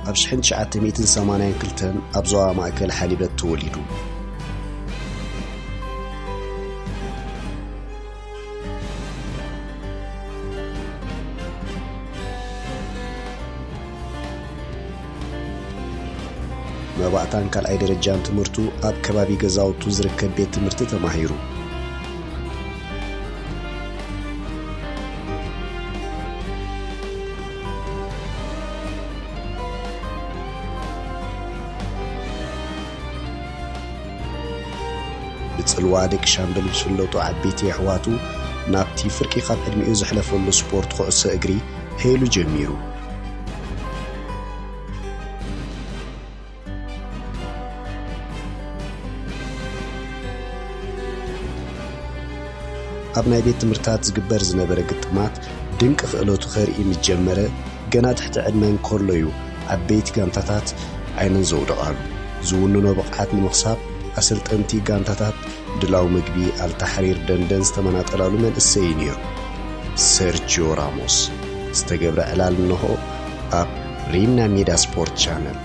ኣብ ሽሕን ትሽዓተ ሚእትን ሰማንያን ክልተን ኣብ ዞባ ማእከል ሓሊበት ተወሊዱ። መባእታን ካልኣይ ደረጃን ትምህርቱ ኣብ ከባቢ ገዛውቱ ዝርከብ ቤት ትምህርቲ ተማሂሩ። ብጽልዋ ደቂ ሻምበል ዝፍለጡ ዓበይቲ ኣሕዋቱ ናብቲ ፍርቂ ካብ ዕድሚኡ ዘሕለፈሉ ስፖርት ኩዕሶ እግሪ ሄሉ ጀሚሩ። ኣብ ናይ ቤት ትምህርታት ዝግበር ዝነበረ ግጥማት ድንቂ ክእለቱ ከርኢ ምስ ጀመረ፣ ገና ትሕቲ ዕድመ እንከሎ እዩ ዓበይቲ ጋንታታት ዓይነን ዘውደቓሉ። ዝውንኖ ብቕዓት ንምኽሳብ ኣሰልጠንቲ ጋንታታት ድላው ምግቢ ኣልታሕሪር ደንደን ዝተመናጠላሉ መንእሰይ እዩ ነይሩ። ሰርጂዮ ራሞስ ዝተገብረ ዕላል እንሆ ኣብ ሪምና ሜዳ ስፖርት ቻነል።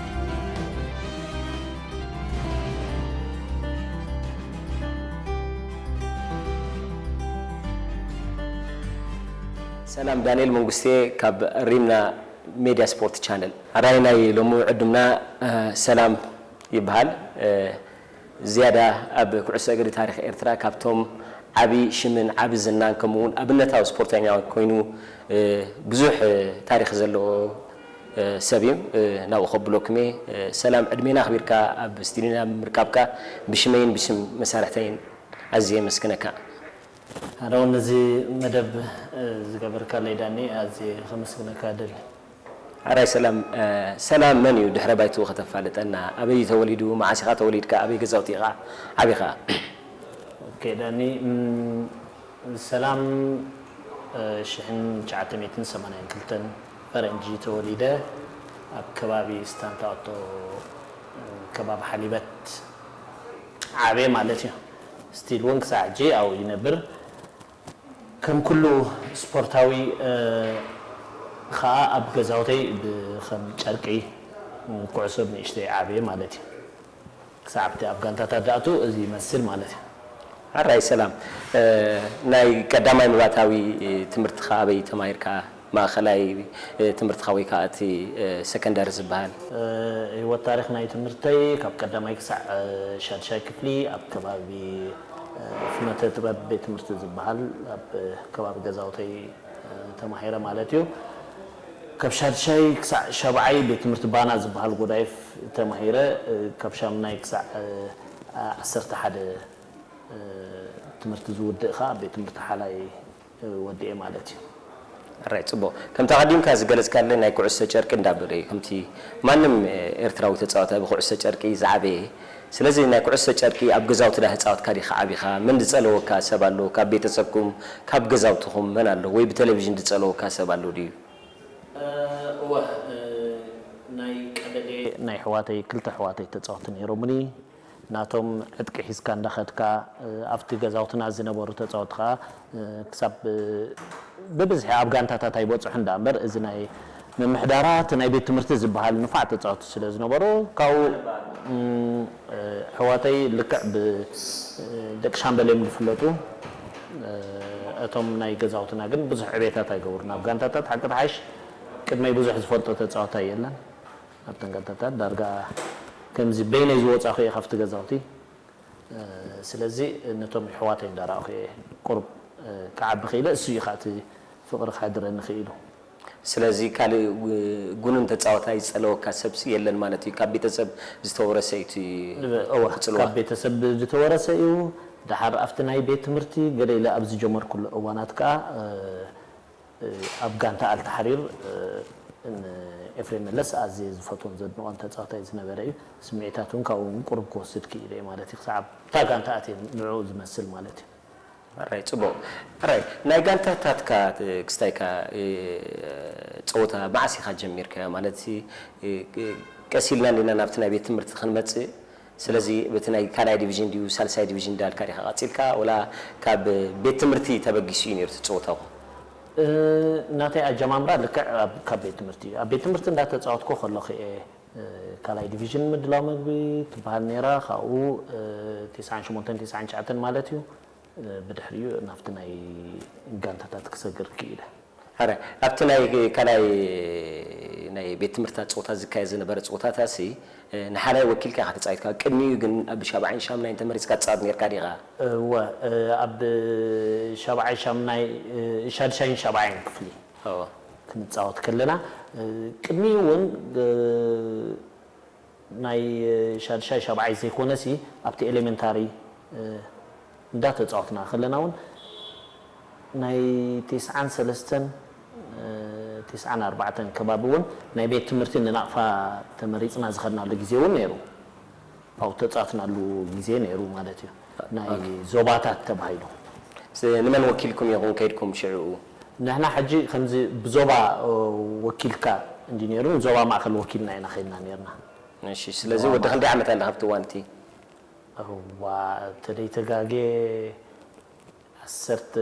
ሰላም፣ ዳንኤል መንግስቴ ካብ ሪምና ሜድያ ስፖርት ቻነል። ኣራይ ናይ ሎሚ ዕዱምና፣ እ፣ ሰላም ይበሃል። እ፣ ዝያዳ ኣብ ኩዕሶ እግሪ ታሪኽ ኤርትራ ካብቶም ዓቢ ሽምን ዓቢ ዝናን ከምኡ እውን ኣብነታዊ ስፖርተኛ ኮይኑ፣ እ፣ ብዙሕ፣ እ፣ ታሪኽ ዘለዎ፣ እ፣ ሰብ እዩ። እ፣ ናብኡ ከብለኩም እየ። እ፣ ሰላም፣ ዕድሜና ኣኽቢርካ ኣብ ስቱዲዮና ብምርካብካ ብሽመይን ብሽም መሳርሕተይን ኣዝየ የመስግነካ። ኣነ እውን ነዚ መደብ፣ እ፣ ዝገበርካለይ ዳኒ ኣዝየ ከመስግነካ እደሊ። ኣራይ ሰላም፣ እ፣ ሰላም መን እዩ? ድሕረ ባይትኡ ከተፋልጠና። ኣበይ እዩ ተወሊዱ? መዓስ ኢኻ ተወሊድካ? ኣበይ ገዛውቲ ኢኻ ዓቢኻ? ኦኬ ዳኒ፣ እም፣ ሰላም፣ እ፣ ሽሕን ትሽዓተ ሚእትን ሰማንያን ክልተን ፈረንጂ ተወሊደ ኣብ ከባቢ ስታንታኦቶ፣ እ፣ ከባቢ ሓሊበት ዓብየ ማለት እዩ። ስቲል እውን ክሳዕ ሕጂ ኣብኡ ይነብር። ከም ኩሉ ስፖርታዊ፣ እ፣ ኸኣ ኣብ ገዛውተይ ብኸም ጨርቂ፣ እ፣ ኩዕሶ ብንእሽተይ ዓብየ ማለት እዩ። ክሳዕ ኣብቲ ኣብ ጋንታታት ዝኣቱ እዚ ይመስል ማለት እዩ። ኣራይ ሰላም፣ እ፣ ናይ ቀዳማይ መባእታዊ ትምህርትኻ ኣበይ ተማሂርካ? ማእኸላይ፣ እ፣ ትምህርትኻ ወይ ከኣ እቲ፣ እ፣ ሰከንዳሪ ዝበሃል? እ፣ ህይወት ታሪኽ ናይ ትምህርተይ ካብ ቀዳማይ ክሳዕ፣ እ፣ ሻድሻይ ክፍሊ ኣብ ከባቢ፣ እ፣ ፍኖተ ጥበብ ቤት ትምህርቲ ዝበሃል ኣብ ከባቢ ገዛውተይ፣ እ፣ ተማሂረ ማለት እዩ። ካብ ሻድሻይ ክሳዕ ሻብዓይ ቤት ትምህርቲ ባና ዝበሃል ጎዳይፍ ተማሂረ፣ እ፣ ካብ ሻምናይ ክሳዕ፣ እ፣ ዓሰርተ ሓደ፣ እ፣ ትምህርቲ ዝውድእ ከኣ ቤት ትምህርቲ ሓላይ ወዲኤ ማለት እዩ። ኣራይ፣ ጽቡቕ። ከምቲ ኣቐዲምካ ዝገለጽካለይ ናይ ኩዕሶ ጨርቂ እንዳበለ እዩ። ከምቲ ማንም ኤርትራዊ ተጻዋታይ ብኩዕሶ ጨርቂ ዝዓበየ። ስለዚ ናይ ኩዕሶ ጨርቂ ኣብ ገዛውቲ ዳ ተጻወትካ ዲኻ ዓቢኻ? መን ዝጸለወካ ሰብ ኣሎ? ካብ ቤተሰብኩም፣ ካብ ገዛውትኹም መን ኣሎ? ወይ ብቴሌቪዥን ዝጸለወካ ሰብ ኣሎ ድዩ? እ፣ እወ፣ እ፣ ናይ ቀደደ ናይ ኣሕዋተይ፣ ክልተ ኣሕዋተይ ተጻወትቲ ነይሮምኒ። ናቶም ዕጥቂ ሒዝካ እንዳኸድካ፣ እ፣ ኣብቲ ገዛውትና ዝነበሩ ተጻወትቲ ከኣ፣ እ፣ ክሳብ፣ እ፣ ብብዝሒ ኣብ ጋንታታት ኣይበጽሑን ደኣ እምበር፣ እዚ ናይ ምምሕዳራት ናይ ቤት ትምህርቲ ዝበሃል ንፋዕ ተጻወትቲ ስለ ዝነበሩ፣ ካብኡ፣ እም፣ እ፣ ኣሕዋተይ ልክዕ ብ-፣ እ፣ ደቂ ሻምበል እዮም ዝፍለጡ። እ፣ እቶም ናይ ገዛውትና ግን ብዙሕ ዕቤታት ኣይገበሩን። ኣብ ጋንታታት ሓቂ ተሓይሽ ቅድመይ ብዙሕ ዝፈልጦ ተጻዋታይ የለን። ኣብተን ጋንታታት ዳርጋ ከምዚ በይነይ ዝወጻኹ እየ ካብቲ ገዛውቲ። እ፣ ስለዚ ነቶም ኣሕዋተይ እንዳረኣኹ እየ ቁሩብ፣ እ፣ ክዓቢ ክኢለ። እሱ እዩ ከኣ እቲ ፍቕሪ ከሕድረኒ ክኢሉ። ስለዚ ካልእ ው-፣ ጉኑን ተጻዋታይ ዝጸለወካ ሰብሲ የለን ማለት እዩ? ካብ ቤተሰብ ዝተወረሰ እዩ እቲ እወ፣ ጽልዋ? ካብ ቤተሰብ ዝተወረሰ እዩ። ደሓር ኣብቲ ናይ ቤት ትምህርቲ ገለ ኢለ ኣብ ዝጀመርኩሉ እዋናት ከኣ፣ እ፣ እ፣ ኣብ ጋንታ ኣልታሕሪር፣ እ፣ ን-፣ ኤፍሬም መለስ ኣዝየ ዝፈትዎን ዘድንቖን ተጻዋታይ ዝነበረ እዩ። ስምዒታት እውን ካብኡ እውን ቁሩብ ክወስድ ክኢለ እየ ማለት እዩ። ክሳዕ ኣብታ ጋንታ ኣትየ ንዕኡ ዝመስል ማለት እዩ። ኣራይ፣ ጽቡቕ። ኣራይ፣ ናይ ጋንታታትካ፣ እ፣ ክስታይካ፣ እ፣ ጸወታ መዓስ ኢኻ ጀሚርካዮ? ማለት፣ እ፣ እ፣ ቀስ ኢልና እንዲና ናብቲ ናይ ቤት ትምህርቲ ክንመጽእ። ስለዚ፣ በቲ ናይ ካልኣይ ዲቪዥን ድዩ፣ ሳልሳይ ዲቪዥን እንዳልካ ዲኻ ቀጺልካ፣ ወላ ካብ ቤት ትምህርቲ ተበጊሱ እዩ ነይሩ እቲ ጸወታኹም? እ፣ ናተይ ኣጀማምራ ልክዕ ኣብ፣ ካብ ቤት ትምህርቲ እዩ። ኣብ ቤት ትምህርቲ እንዳተጻወትኩ ከለኹ እየ፣ እ፣ ካልኣይ ዲቪዥን ምድላው መግቢ ትበሃል ነይራ። ካብኡ፣ እ፣ ተስዓን ሸሞንተን ተስዓን ትሽዓተን ማለት እዩ። እ፣ ብድሕሪኡ ናብቲ ናይ ጋንታታት ክሰግር ክኢለ። ሕረ፣ ኣብቲ ናይ ካልኣይ ናይ ቤት ትምህርትታት ጸወታ ዝካየድ ዝነበረ ጸወታታሲ፣ እ፣ ንሓላይ ወኪልካ ኢኻ ተጻዊትካ። ቅድሚኡ ግን ኣብ ሻብዓይን ሻምናይን ተመሪጽካ ትጻወት ነርካ ዲኻ? እወ፣ እ፣ ኣብ ሻብዓይ ሻምናይ፣ እ፣ ሻድሻይን ሻብዓይን ክፍሊ እወ። ክንጻወት ከለና፣ እ፣ ቅድሚኡ እውን፣ እ፣ ናይ ሻድሻይ ሻብዓይ ዘይኮነሲ ኣብቲ ኤሌመንታሪ፣ እ፣ እንዳተጻወትና ከለና እውን ናይ ተስዓን ሰለስተን፣ እ፣ ተስዓን ኣርባዕተን ከባቢ እውን ናይ ቤት ትምህርቲ ንናቕፋ ተመሪጽና ዝኸድናሉ ግዜ እውን ነይሩ። ኣብኡ ተጻወትናሉ ግዜ ነይሩ ማለት እዩ። ናይ ኦኬ። ዞባታት ተባሂሉ። ስ-፣ ንመን ወኪልኩም ኢኹም ከይድኩም ሽዕኡ? ንሕና ሕጂ ከምዚ ብዞባ፣ እ፣ ወኪልካ እንዲ ነይሩ፣ ዞባ ማእከል ወኪልና ኢና ከይድና ነይርና። እሺ፣ ስለዚ ዞባ ወዲ ማእከል። ክንደይ ዓመት ኣለኻ ኣብቲ እዋን እቲ? እዋ፣ ተደይተጋጌ ዓሰርተ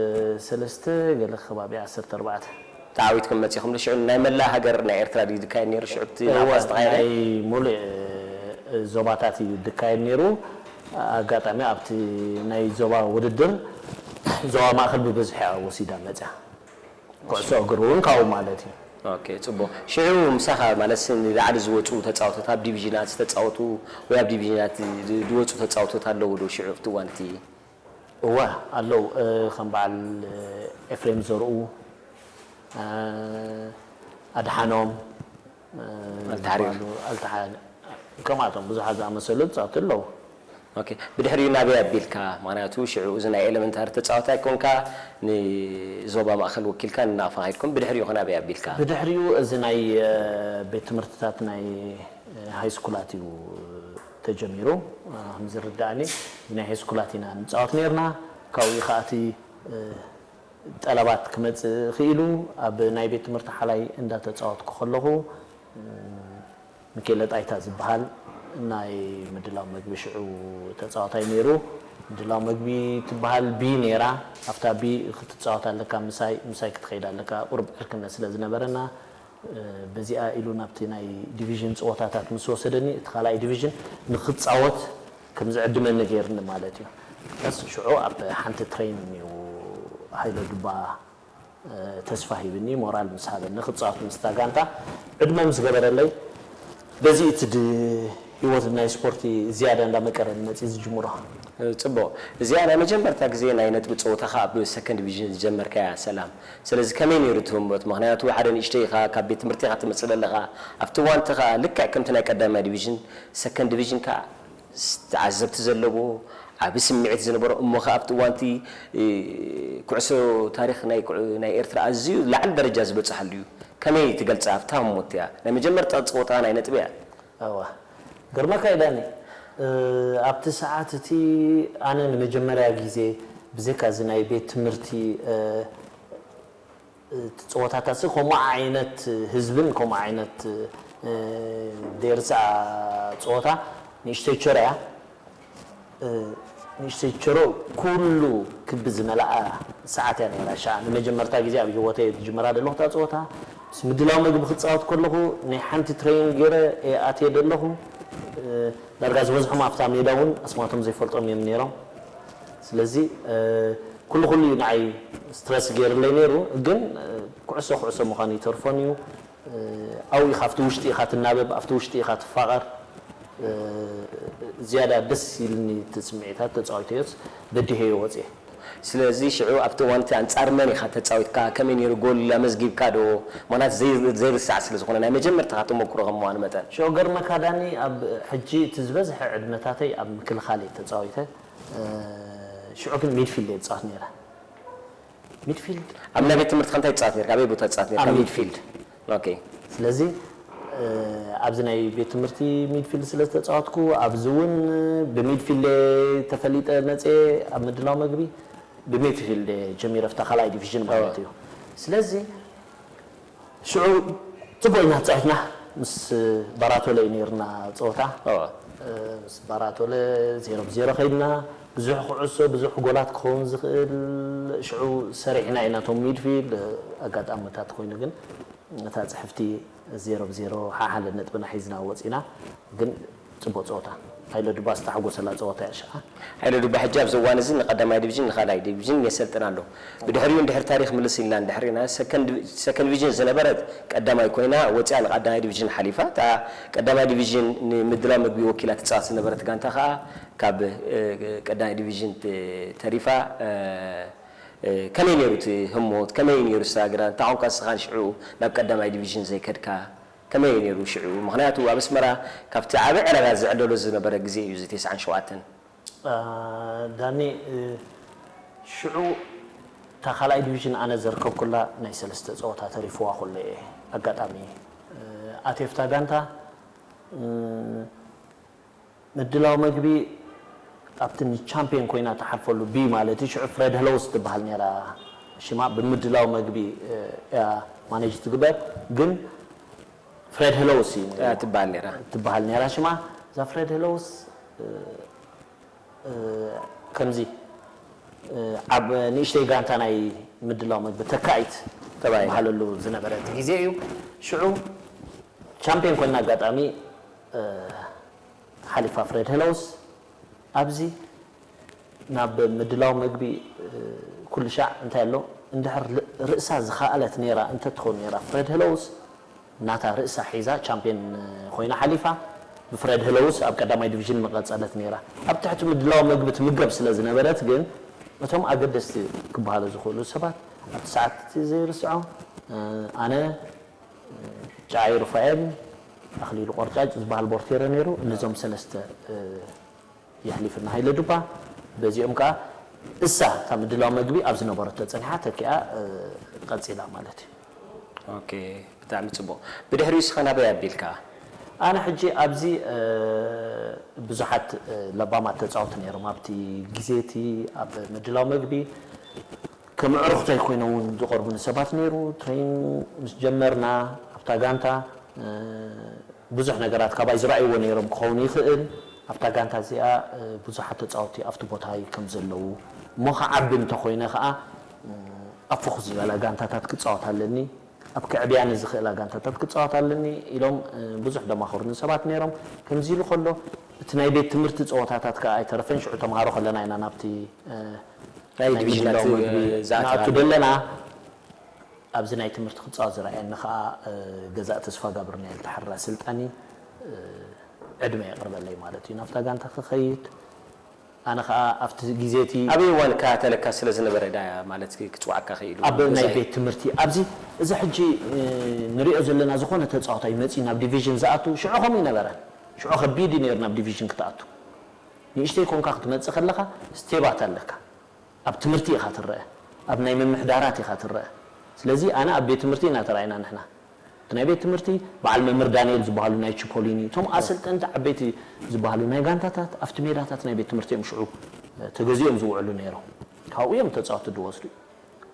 ሰለስተ፣ ገለ ከባቢ ዓሰርተ ኣርባዕተ። ተዓዊትኩም መጺኹም ሽዑ ናይ መላእ ሃገር ናይ ኤርትራ ድዩ ዝካየድ ነይሩ ሽዑ እቲ እወ፣ ናቕፋ ዝተኻየደ? ናይ ሙሉእ፣ እ፣ ዞባታት እዩ ዝካየድ ነይሩ። ኣጋጣሚ ኣብቲ ናይ ዞባ ውድድር ዞባ ማእከል ብብዝሒ እያ ወሲዳ መጽያ። ኩዕሶ እግሪ እውን ካብኡ ማለት እዩ። ኦኬ፣ ጽቡቕ። ሽዑ ምሳኻ ማለት ንላዕሊ ዝወጹ ተጻወቶት ኣብ ዲቪዥናት ዝተጻወቱ ወይ ኣብ ዲቪዥናት ዝ-፣ ዝወጹ ተጻወቶት ኣለዉ ዶ ሽዑ ኣብቲ እዋን እቲ? እወ፣ ኣለዉ። እ፣ ከም በዓል፣ እ፣ ኤፍሬም ዘርኡ፣ እ፣ ኣድሓኖም፣ እ፣ ኣልታሕሪር። ዝበሃሉ ኣልታሓ-፣ ከምኣቶም ብዙሓት ዝኣመሰሉ ተጻወትቲ ኣለዉ። ኦኬ፣ ብድሕሪኡ ናበይ ኣቢልካ? ምኽንያቱ ሽዑ እዚ ናይ ኤለመንታሪ ተጻዋታይ ኮንካ፣ ንዞባ ማእከል ወኪልካ ንናቕፋ ከይድኩም፣ ብድሕሪኡ ከ ናበይ ኣቢልካ? ብድሕሪኡ እዚ ናይ፣ እ፣ ቤት ትምህርትታት ናይ፣ እ፣ ሃይ ስኩላት እዩ ተጀሚሩ። እ፣ ከም ዝርድኣኒ፣ እዚ ናይ ሃይ ስኩላት ኢና ንጻወት ነይርና። ካብኡ ከኣ እቲ፣ እ፣ ጠለባት ክመጽእ ክኢሉ፣ ኣብ ናይ ቤት ትምህርቲ ሓላይ እንዳተጻወትኩ ከለኹ፣ እ፣ ሚኬለ ጣይታ ዝበሃል ናይ ምድላው መግቢ ሽዑ ተጻዋታይ ነይሩ። ምድላው መግቢ ትበሃል ቢ ነይራ። ኣብታ ቢ ክትጻወት ኣለካ፣ ምሳይ፣ ምሳይ ክትኸይድ ኣለካ። ቁሩብ ዕርክነት ስለ ዝነበረና፣ እ፣ በዚኣ ኢሉ ናብቲ ናይ ዲቪዥን ጸወታታት ምስ ወሰደኒ፣ እቲ ካልኣይ ዲቪዥን ንክጻወት ከም ዝዕድመኒ ገይርኒ ማለት እዩ። በስ ሽዑ ኣብ ሓንቲ ትሬኒንግ እዩ ሃይለ ዱባ ተስፋ ሂብኒ፣ ሞራል ምስ ሃበኒ፣ ክጻወት ምስታ ጋንታ ዕድመ ምስ ገበረለይ፣ በዚ እቲ ድ-፣ ህይወት ናይ ስፖርቲ ዝያዳ እንዳመቀረኒ መጺኡ ዝጅምሮ። ጽቡቕ። እዚኣ ናይ መጀመርታ ግዜ ናይ ነጥቢ ጸወታኻ ኣብ ሰከንድ ዲቪዥን ዝጀመርካያ ሰላም። ስለዚ ከመይ ነይሩ እቲ ህሞት? ምኽንያቱ ሓደ ንእሽተይ ኢኻ፣ ካብ ቤት ትምህርቲ ኢኻ ትመጽእ ዘለኻ። ኣብቲ እዋን እቲ ኸኣ ልክዕ ከምቲ ናይ ቀዳማይ ዲቪዥን፣ ሰከንድ ዲቪዥን ከኣ ስ-፣ ተዓዘብቲ ዘለዎ ዓቢ ስምዒት ዝነበሮ፣ እሞ ኸኣ ኣብቲ እዋንቲ፣ እ፣ ኩዕሶ ታሪኽ ናይ ኩዕ-፣ ናይ ኤርትራ ኣዝዩ ላዕሊ ደረጃ ዝበጽሓሉ እዩ። ከመይ ትገልጻ ኣብታ ህሞት እያ? ናይ መጀመርታ ጸወታ ናይ ነጥቢ እያ። እዋ። ገርመካ እዩ ዳኒ፣ እ፣ ኣብቲ ሰዓት እቲ ኣነ ንመጀመርያ ግዜ ብዘይካ እዚ ናይ ቤት ትምህርቲ፣ እ፣ እቲ ጸወታታሲ ከምኡ ዓይነት ህዝብን ከምኡ ዓይነት፣ እ፣ ደርሳ ጸወታ ንእሽተይ ቸሮ እያ። እ፣ ንእሽተይ ቸሮ ኩሉ ክቢ ዝመልኣ ሰዓት እያ ነይራ። ሻዕ ንመጀመርታ ግዜ ኣብ ህይወተይ ዝጅምራ ዘለኹ እታ ጸወታ። ምስ ምድላው መግቢ ክጻወት ከለኹ ናይ ሓንቲ ትሬኒንግ ገይረ እየ ኣትየ ዘለኹ። እ፣ ዳርጋ ዝበዝሖም ኣብታ ሜዳ እውን ኣስማቶም ዘይፈልጦም እዮም ነይሮም። ስለዚ፣ እ፣ ኩሉ ኩሉ እዩ ንዓይ ስትረስ ገይርለይ ነይሩ፣ ግን፣ እ፣ ኩዕሶ ኩዕሶ ምዃኑ ይተርፎን እዩ። እ፣ ኣብኡ ኢኻ ኣብቲ ውሽጢ ኢኻ ትናበብ፣ ኣብቲ ውሽጢ ኢኻ ትፋቐር። እ፣ ዝያዳ ደስ ኢልኒ እቲ ስምዒታት ተጻዊተዮስ በዲሀዮ ወጽየ። ስለዚ ሽዑ ኣብቲ እዋን እቲ ኣንጻር መን ኢኻ ተጻዊትካ? ከመይ ነይሩ? ጎል ኣመዝጊብካ ዶ? ምኽንያቱ ዘይ-፣ ዘይርሳዕ ስለ ዝኾነ ናይ መጀመርታኻ ተመኩሮ ከም ምዃኑ መጠን። ሽዑ ገርመካ ዳኒ፣ ኣብ ሕጂ እቲ ዝበዝሐ ዕድመታተይ ኣብ ምክልኻል እየ ተጻዊተ። እ፣ ሽዑ ግን ሚድፊልድ እየ ዝጻወት ነይረ። ሚድፊልድ ኣብ ናይ ቤት ትምህርትኻ እንታይ ትጻወት ነርካ? ኣበይ ቦታ ትጻወት ነርካ? ኣብ ሚድፊልድ። ሚድፊልድ። ኦኬ። ስለዚ፣ እ፣ ኣብዚ ናይ ቤት ትምህርቲ ሚድፊልድ ስለ ዝተጻወትኩ፣ ኣብዚ እውን ብሚድፊልድ ተፈሊጠ መጽየ፣ ኣብ ምድላው መግቢ ብሚድፊልድ ጀሚረ፣ ኣብታ ካልኣይ ዲቪዥን ማለት እዎ። እዩ። ስለዚ፣ ሽዑ ጽቡቕ ኢና ተጻዊትና፣ ምስ ባራቶለ እዩ ነይርና ጸወታ። እዎ። ምስ ባራቶለ ዜሮ ብዜሮ ከይድና፣ ብዙሕ ኩዕሶ፣ ብዙሕ ጎላት ክኸውን ዝኽእል ሽዑ ሰሪሕና ኢና። እቶም ሚድፊልድ ኣጋጣሚታት ኮይኑ ግን እታ ጽሕፍቲ ዜሮ ብዜሮ ሓሓለ ነጥብና ሒዝና ወጺና። ግን ጽቡቕ ጸወታ። ሃይለ ዱባ ዝተሓጎሰላ ጸወታ እያ ሽዓ። ሃይለ ዱባ ሕጂ ኣብዚ እዋን እዚ ንቀዳማይ ዲቪዥን ንኻልኣይ ዲቪዥን የሰልጥን ኣሎ። ብድሕሪኡ እንድሕር ታሪኽ ምልስ ኢልና እንድሕር ኢና ሰከንድ ዲቪ- ሰከንድ ዲቪዥን ዝነበረት ቀዳማይ ኮይና ወፂኣ ንቀዳማይ ዲቪዥን ሓሊፋ። እታ ቀዳማይ ዲቪዥን ንምድላው ምግቢ ወኪላ ትፃወት ዝነበረት ጋንታ ከዓ ካብ ቀዳማይ ዲቪዥን ተሪፋ። ከመይ ነይሩ እቲ ህሞት? ከመይ ነይሩ ስራግራ? እንታይ ኮንካ ንስኻ ንሽዑ ናብ ቀዳማይ ዲቪዥን ዘይከድካ? ከመይ ነይሩ ሽዑ? ምኽንያቱ ኣብ ኣስመራ ካብቲ ዓቢ ዕዳጋ ዝዕደሎ ዝነበረ ግዜ እዩ እዚ ተስዓን ሸውዓተን። ዳኒ፣ ሽዑ እታ ካልኣይ ዲቪዥን ኣነ ዘርከብኩላ ናይ ሰለስተ ጸወታ ተሪፍዋ ከሎ እየ ኣጋጣሚ ኣትየ ኣብታ ጋንታ። ምድላው መግቢ ኣብቲ ንቻምፒዮን ኮይና ትሓልፈሉ ቢ ማለት እዩ። ሽዑ ፍሬድ ህለውስ ትበሃል ነይራ ሽማ። ብምድላው መግቢ እያ ማኔጅ ትግበር፣ ግን ፍሬድ ህለውስ እዩ ነይሩ። እያ ትበሃል ነይራ። ትበሃል ነይራ ሽማ። እዛ ፍሬድ ህለውስ ከምዚ ኣብ ንእሽተይ ጋንታ ናይ ምድላው መግቢ ተካኢት ተባሂላ። በሃለሉ ዝነበረ እቲ ግዜ እዩ። ሽዑ ቻምፒዮን ኮይና ኣጋጣሚ ሓሊፋ ፍሬድ ሄሎውስ ኣብዚ ናብ ምድላው መግቢ ኩሉ ሻዕ እንታይ ኣሎ እንድሕር ርእሳ ዝኸኣለት ነይራ እንተትኸውን ነይራ ፍሬድ ሄሎውስ ናታ ርእሳ ሒዛ ቻምፒዮን ኮይና ሓሊፋ ብፍሬድ ሄሎውስ ኣብ ቀዳማይ ዲቪዥን ምቐጸለት ነይራ። ኣብ ትሕቲ ምድላው መግቢ ትምገብ ስለ ዝነበረት ግን እቶም ኣገደስቲ ክበሃሉ ዝኽእሉ ሰባት ኣብቲ ሰዓት እቲ ዘይርስዖ ኣነ ጫይ ሩፋኤል ኣኽሊሉ ቆርጫጭ ዝበሃል ቦርቴረ ነይሩ። እነዞም ሰለስተ የሕሊፍና ሃይለ ዱባ በዚኦም ከዓ እሳ እታ ምድላው መግቢ ኣብ ዝነበረቶ ጸኒሓ ተኪኣ ቀጺላ ማለት እዩ። ኦኬ ብጣዕሚ ጽቡቕ። ብድሕሪኡ እስኻ ናበይ ኣቢልካ? ኣነ ሕጂ ኣብዚ ብዙሓት ለባማት ተጻወቲ ነይሮም ኣብቲ ግዜ እቲ ኣብ ምድላው መግቢ ከም ኣዕሩኽተይ ኮይኖም እውን ዝቐርቡኒ ሰባት ነይሩ። ትሬን ምስ ጀመርና ኣብታ ጋንታ ብዙሕ ነገራት ካባይ ዝረኣይዎ ነይሮም ክኸውን ይኽእል። ኣብታ ጋንታ እዚኣ ብዙሓት ተፃወትቲ ኣብቲ ቦታይ ከም ዘለዉ እሞ ክዓቢ እንተኾይነ ከዓ ኣብ ፍኹስ ዝበላ ጋንታታት ክፃወት ኣለኒ፣ ኣብ ክዕብያኒ ዝኽእላ ጋንታታት ክፃወት ኣለኒ ኢሎም ብዙሕ ደማኸሩኒ ሰባት ነይሮም። ከምዚ ኢሉ ከሎ እቲ ናይ ቤት ትምህርቲ ፀወታታት ከዓ ኣይተረፈን። ሽዑ ተምሃሮ ከለና ኢና ናብቲ ናይ ዲቪዥናት ንኣቱ ዘለና ኣብዚ ናይ ትምህርቲ ክፃወት ዝረኣየኒ ከዓ ገዛእ ተስፋ ጋብርናኤል ተሓራ ስልጣኒ ዕድመ የቕርበለይ ማለት እዩ ናብታ ጋንታ ክኸይድ። ኣነ ከዓ ኣብቲ ግዜ እቲ ኣበይ እዋን እከታተለካ ስለ ዝነበረ ዳ ማለት ክፅዋዕካ ክኢሉ ኣብ ናይ ቤት ትምህርቲ ኣብዚ እዚ ሕጂ ንሪኦ ዘለና ዝኾነ ተፃዋታይ መፂ ናብ ዲቪዥን ዝኣቱ ሽዑ ከምኡ ይነበረ። ሽዑ ከቢድ እዩ ነይሩ ናብ ዲቪዥን ክትኣቱ። ንእሽተይ ኮንካ ክትመፅእ ከለካ ስቴባት ኣለካ። ኣብ ትምህርቲ ኢኻ ትረአ፣ ኣብ ናይ ምምሕዳራት ኢኻ ትረአ። ስለዚ ኣነ ኣብ ቤት ትምህርቲ ኢና ተራኢና ንሕና። እቲ ናይ ቤት ትምህርቲ በዓል መምህር ዳንኤል ዝበሃሉ ናይ ቺፖሊኒ እቶም ኣሰልጠንቲ ዓበይቲ ዝበሃሉ ናይ ጋንታታት ኣብቲ ሜዳታት ናይ ቤት ትምህርቲ እዮም ሽዑ ተገዚኦም ዝውዕሉ ነይሮም። ካብኡ እዮም ተፃወቲ ዝወስዱ።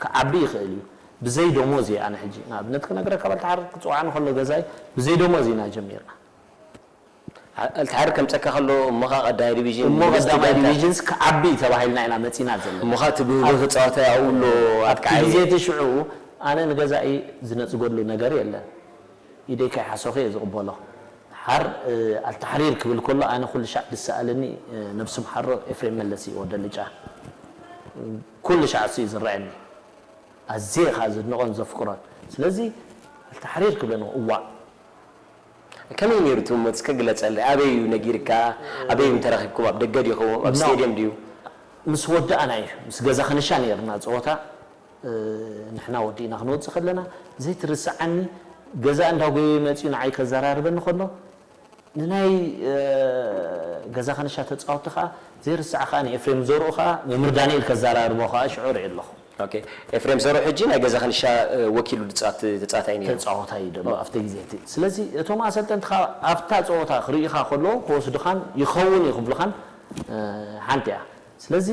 ክዓቢ ይኽእል እዩ። ብዘይ ደሞዝ እየ ኣነ ሕጂ ንኣብነት ክነግረካ በልተሓር ክፅውዓኒ ከሎ ገዛይ ብዘይ ደሞዝ ኢና ጀሚርና። ኣልተሓር ከምፀካ ከሎ እሞ ኸዓ ቀዳማይ ዲቪዥን እሞ ቀዳማይ ዲቪዥንስ ክዓቢ ተባሂልና ኢና መፂና ዘለና። እሞ ኸዓ እቲ ብህጉ ክፃወታ ኣብኡ ኣሎ ኣብቲ ኣጥቃዓይ። ግዜ እቲ ሽዑ ኣነ ንገዛኢ ዝነፅገሉ ነገር የለን። ኢደይ ከይሓሰኹ እየ ዝቕበሎ። ሓር ኣልተሕሪር ክብል ከሎ ኣነ ኩሉ ሻዕ ዝሰኣለኒ ነብሲ ምሓሮ ኤፍሬም መለስ እዩ ወደ ልጫ። ኩሉ ሻዕ እሱ እዩ ዝረኣየኒ። ኣዝየ ከዓ ዘድንቖን ዘፍቅሮን። ስለዚ ኣልተሕሪር ክብለኒ እዋእ ከመይ ነይሩ እቲ ህሞት እስከ ግለፀለይ ኣበይ እዩ ነጊርካ ኣበይ እዩ ተረኺብኩም ኣብ ደገ ዲኹም ኣብ No. ስቴድየም ድዩ ምስ ወዳእና እዩ ምስ ገዛ ከነሻ ነይርና ፀወታ ንሕና ወዲእና ክንወፅእ ከለና ዘይትርስዓኒ ገዛ እንዳጎየ መፅኡ ንዓይ ከዘራርበኒ ከሎ ንናይ ገዛ ከነሻ ተፃወቲ ከዓ ዘይርስዓ ከዓ ንኤፍሬም ዘርኡ ከዓ መምህር ዳንኤል ከዘራርቦ ከዓ ሽዑ ርኢ ኣለኹ ኦኬ ኤፍሬም ዘርኡ ሕጂ ናይ ገዛ ከንሻ ወኪሉ ዝፃወት ተፃዋታይ ነይሩ። ተፃዋታይ እዩ ዘሎ ኣብቲ ግዜ እቲ። ስለዚ እቶም ኣሰልጠንቲ ካብ ኣብታ ፀወታ ክርእዩኻ ከለዉ ክወስዱኻን ይኸውን እዩ ክብሉኻን ሓንቲ እያ። ስለዚ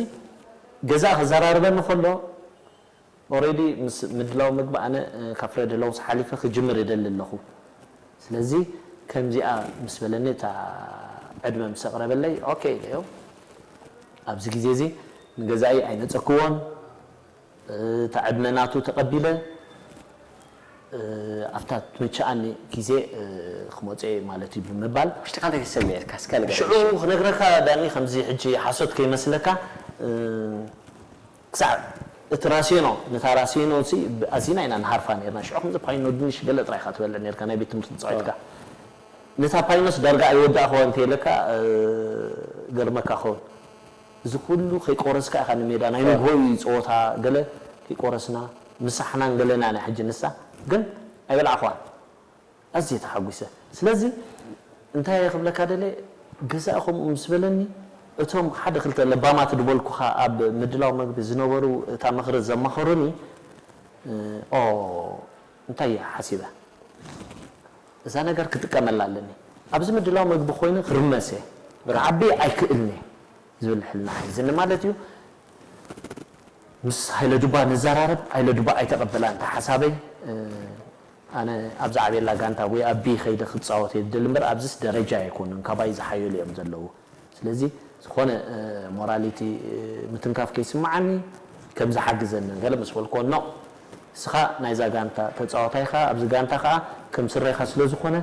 ገዛ ክዘራርበኒ ከሎ ኦሬዲ ምስ ምድላው ምግቢ ኣነ ካብ ፍሬድ ሎውስ ሓሊፈ ክጅምር ይደሊ ኣለኹ። ስለዚ ከምዚኣ ምስ በለኒ እታ ዕድመ ምስ ኣቕረበለይ፣ ኦኬ ኢለዮ። ኣብዚ ግዜ እዚ ንገዛኢ ኣይነጸክዎን፣ እታ ዕድመ ናቱ ተቐቢለ፣ ኣብታ ትምችኣኒ ግዜ ክመጽእ እየ ማለት እዩ ብምባል። ውሽጥካ እንታይ ተሰሚዑካ? እስከ ንገረኒ። ሽዑ ክነግረካ ዳኒ፣ ከምዚ ሕጂ ሓሶት ከይመስለካ፣ ክሳዕ እቲ ራሴኖ፣ ነታ ራሴኖ እዚ ኣዚና ኢና ንሃርፋ ነርና። ሽዑ ከምዚ ፓይኖ ድንሽ ገለ ጥራይ ኢኻ ትበልዕ ነርካ፣ ናይ ቤት ትምህርቲ ተጻዊትካ። ነታ ፓይኖስ ዳርጋ ኣይወዳእኽዋ እንተይለካ፣ ገርመካ ኸውን። እዚ ኩሉ ከይቆረስካ ኢኻ ንሜዳ፣ ናይ ንግሆ እዩ ጸወታ፣ ገለ ከይቆረስና፣ ምሳሕናን ገለና ኢና ሕጂ ንሳ፣ ግን ኣይበላዕኽዋን። ኣዝየ ተሓጒሰ። ስለዚ እንታይ እየ ክብለካ ደልየ፣ ገዛኢ ከምኡ ምስ በለኒ፣ እቶም ሓደ ክልተ ለባማት ዝበልኩኻ ኣብ ምድላው መግቢ ዝነበሩ፣ እታ ምኽሪ ዘማኸሩኒ፣ ኦ፣ እንታይ እየ ሓሲበ፣ እዛ ነገር ክጥቀመላ ኣለኒ፣ ኣብዚ ምድላው መግቢ ኮይኑ ክርመስ እየ፣ ክዓቢ ኣይክእልን እየ ዝብል ሕልና ሒዝኒ ማለት እዩ። ምስ ሃይለ ዱባ ንዘራረብ፣ ሃይለ ዱባ ኣይተቐበላን። እቲ ሓሳበይ፣ ኣነ ኣብ ዝዓብየላ ጋንታ ወይ ኣብ ቢ ከይደ ክጻወት እየ ዝደሊ እምበር፣ ኣብዚስ ደረጃ ኣይኮኑን፣ ካባይ ዝሓየሉ እዮም ዘለዉ። ስለዚ ዝኾነ ሞራሊቲ ምትንካፍ ከይስምዓኒ ከም ዝሓግዘኒ ገለ ምስ በልክዎ፣ ኖ፣ ንስኻ ናይዛ ጋንታ ተጻዋታይ ኢኻ፣ ኣብዚ ጋንታ ከኣ ከም ስረኻ ስለ ዝኾነ፣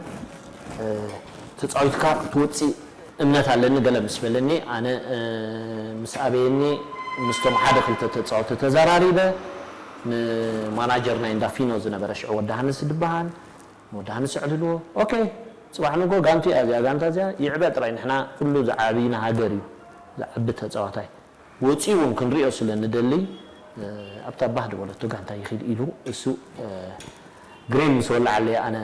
ተጻዊትካ ክትወጽእ እምነት ኣለኒ ገለ ምስ በለኒ፣ ኣነ ምስ ኣበየኒ ምስቶም ሓደ ክልተ ተጻወቲ ተዘራሪበ፣ ንማናጀር ናይ እንዳ ፊኖ ዝነበረ ሽዑ ወዲ ሃንስ ዝበሃል፣ ወዲ ሃንስ ኣዕልልዎ። ኦኬ፣ ጽባሕ ንጎ ጋንቱ እያ እዚኣ፣ ጋንታ እዚኣ ይዕበ ጥራይ፣ ንሕና ኩሉ ዝዓብይና ሃገር እዩ ዝዓቢ ተጻዋታይ። ወጺኡ እውን ክንሪኦ ስለ ንደሊ፣ ኣብታ ባህ ዝበለቶ ጋንታ ይኺድ ኢሉ እሱ ግሬን ምስ ወለዓለይ ኣነ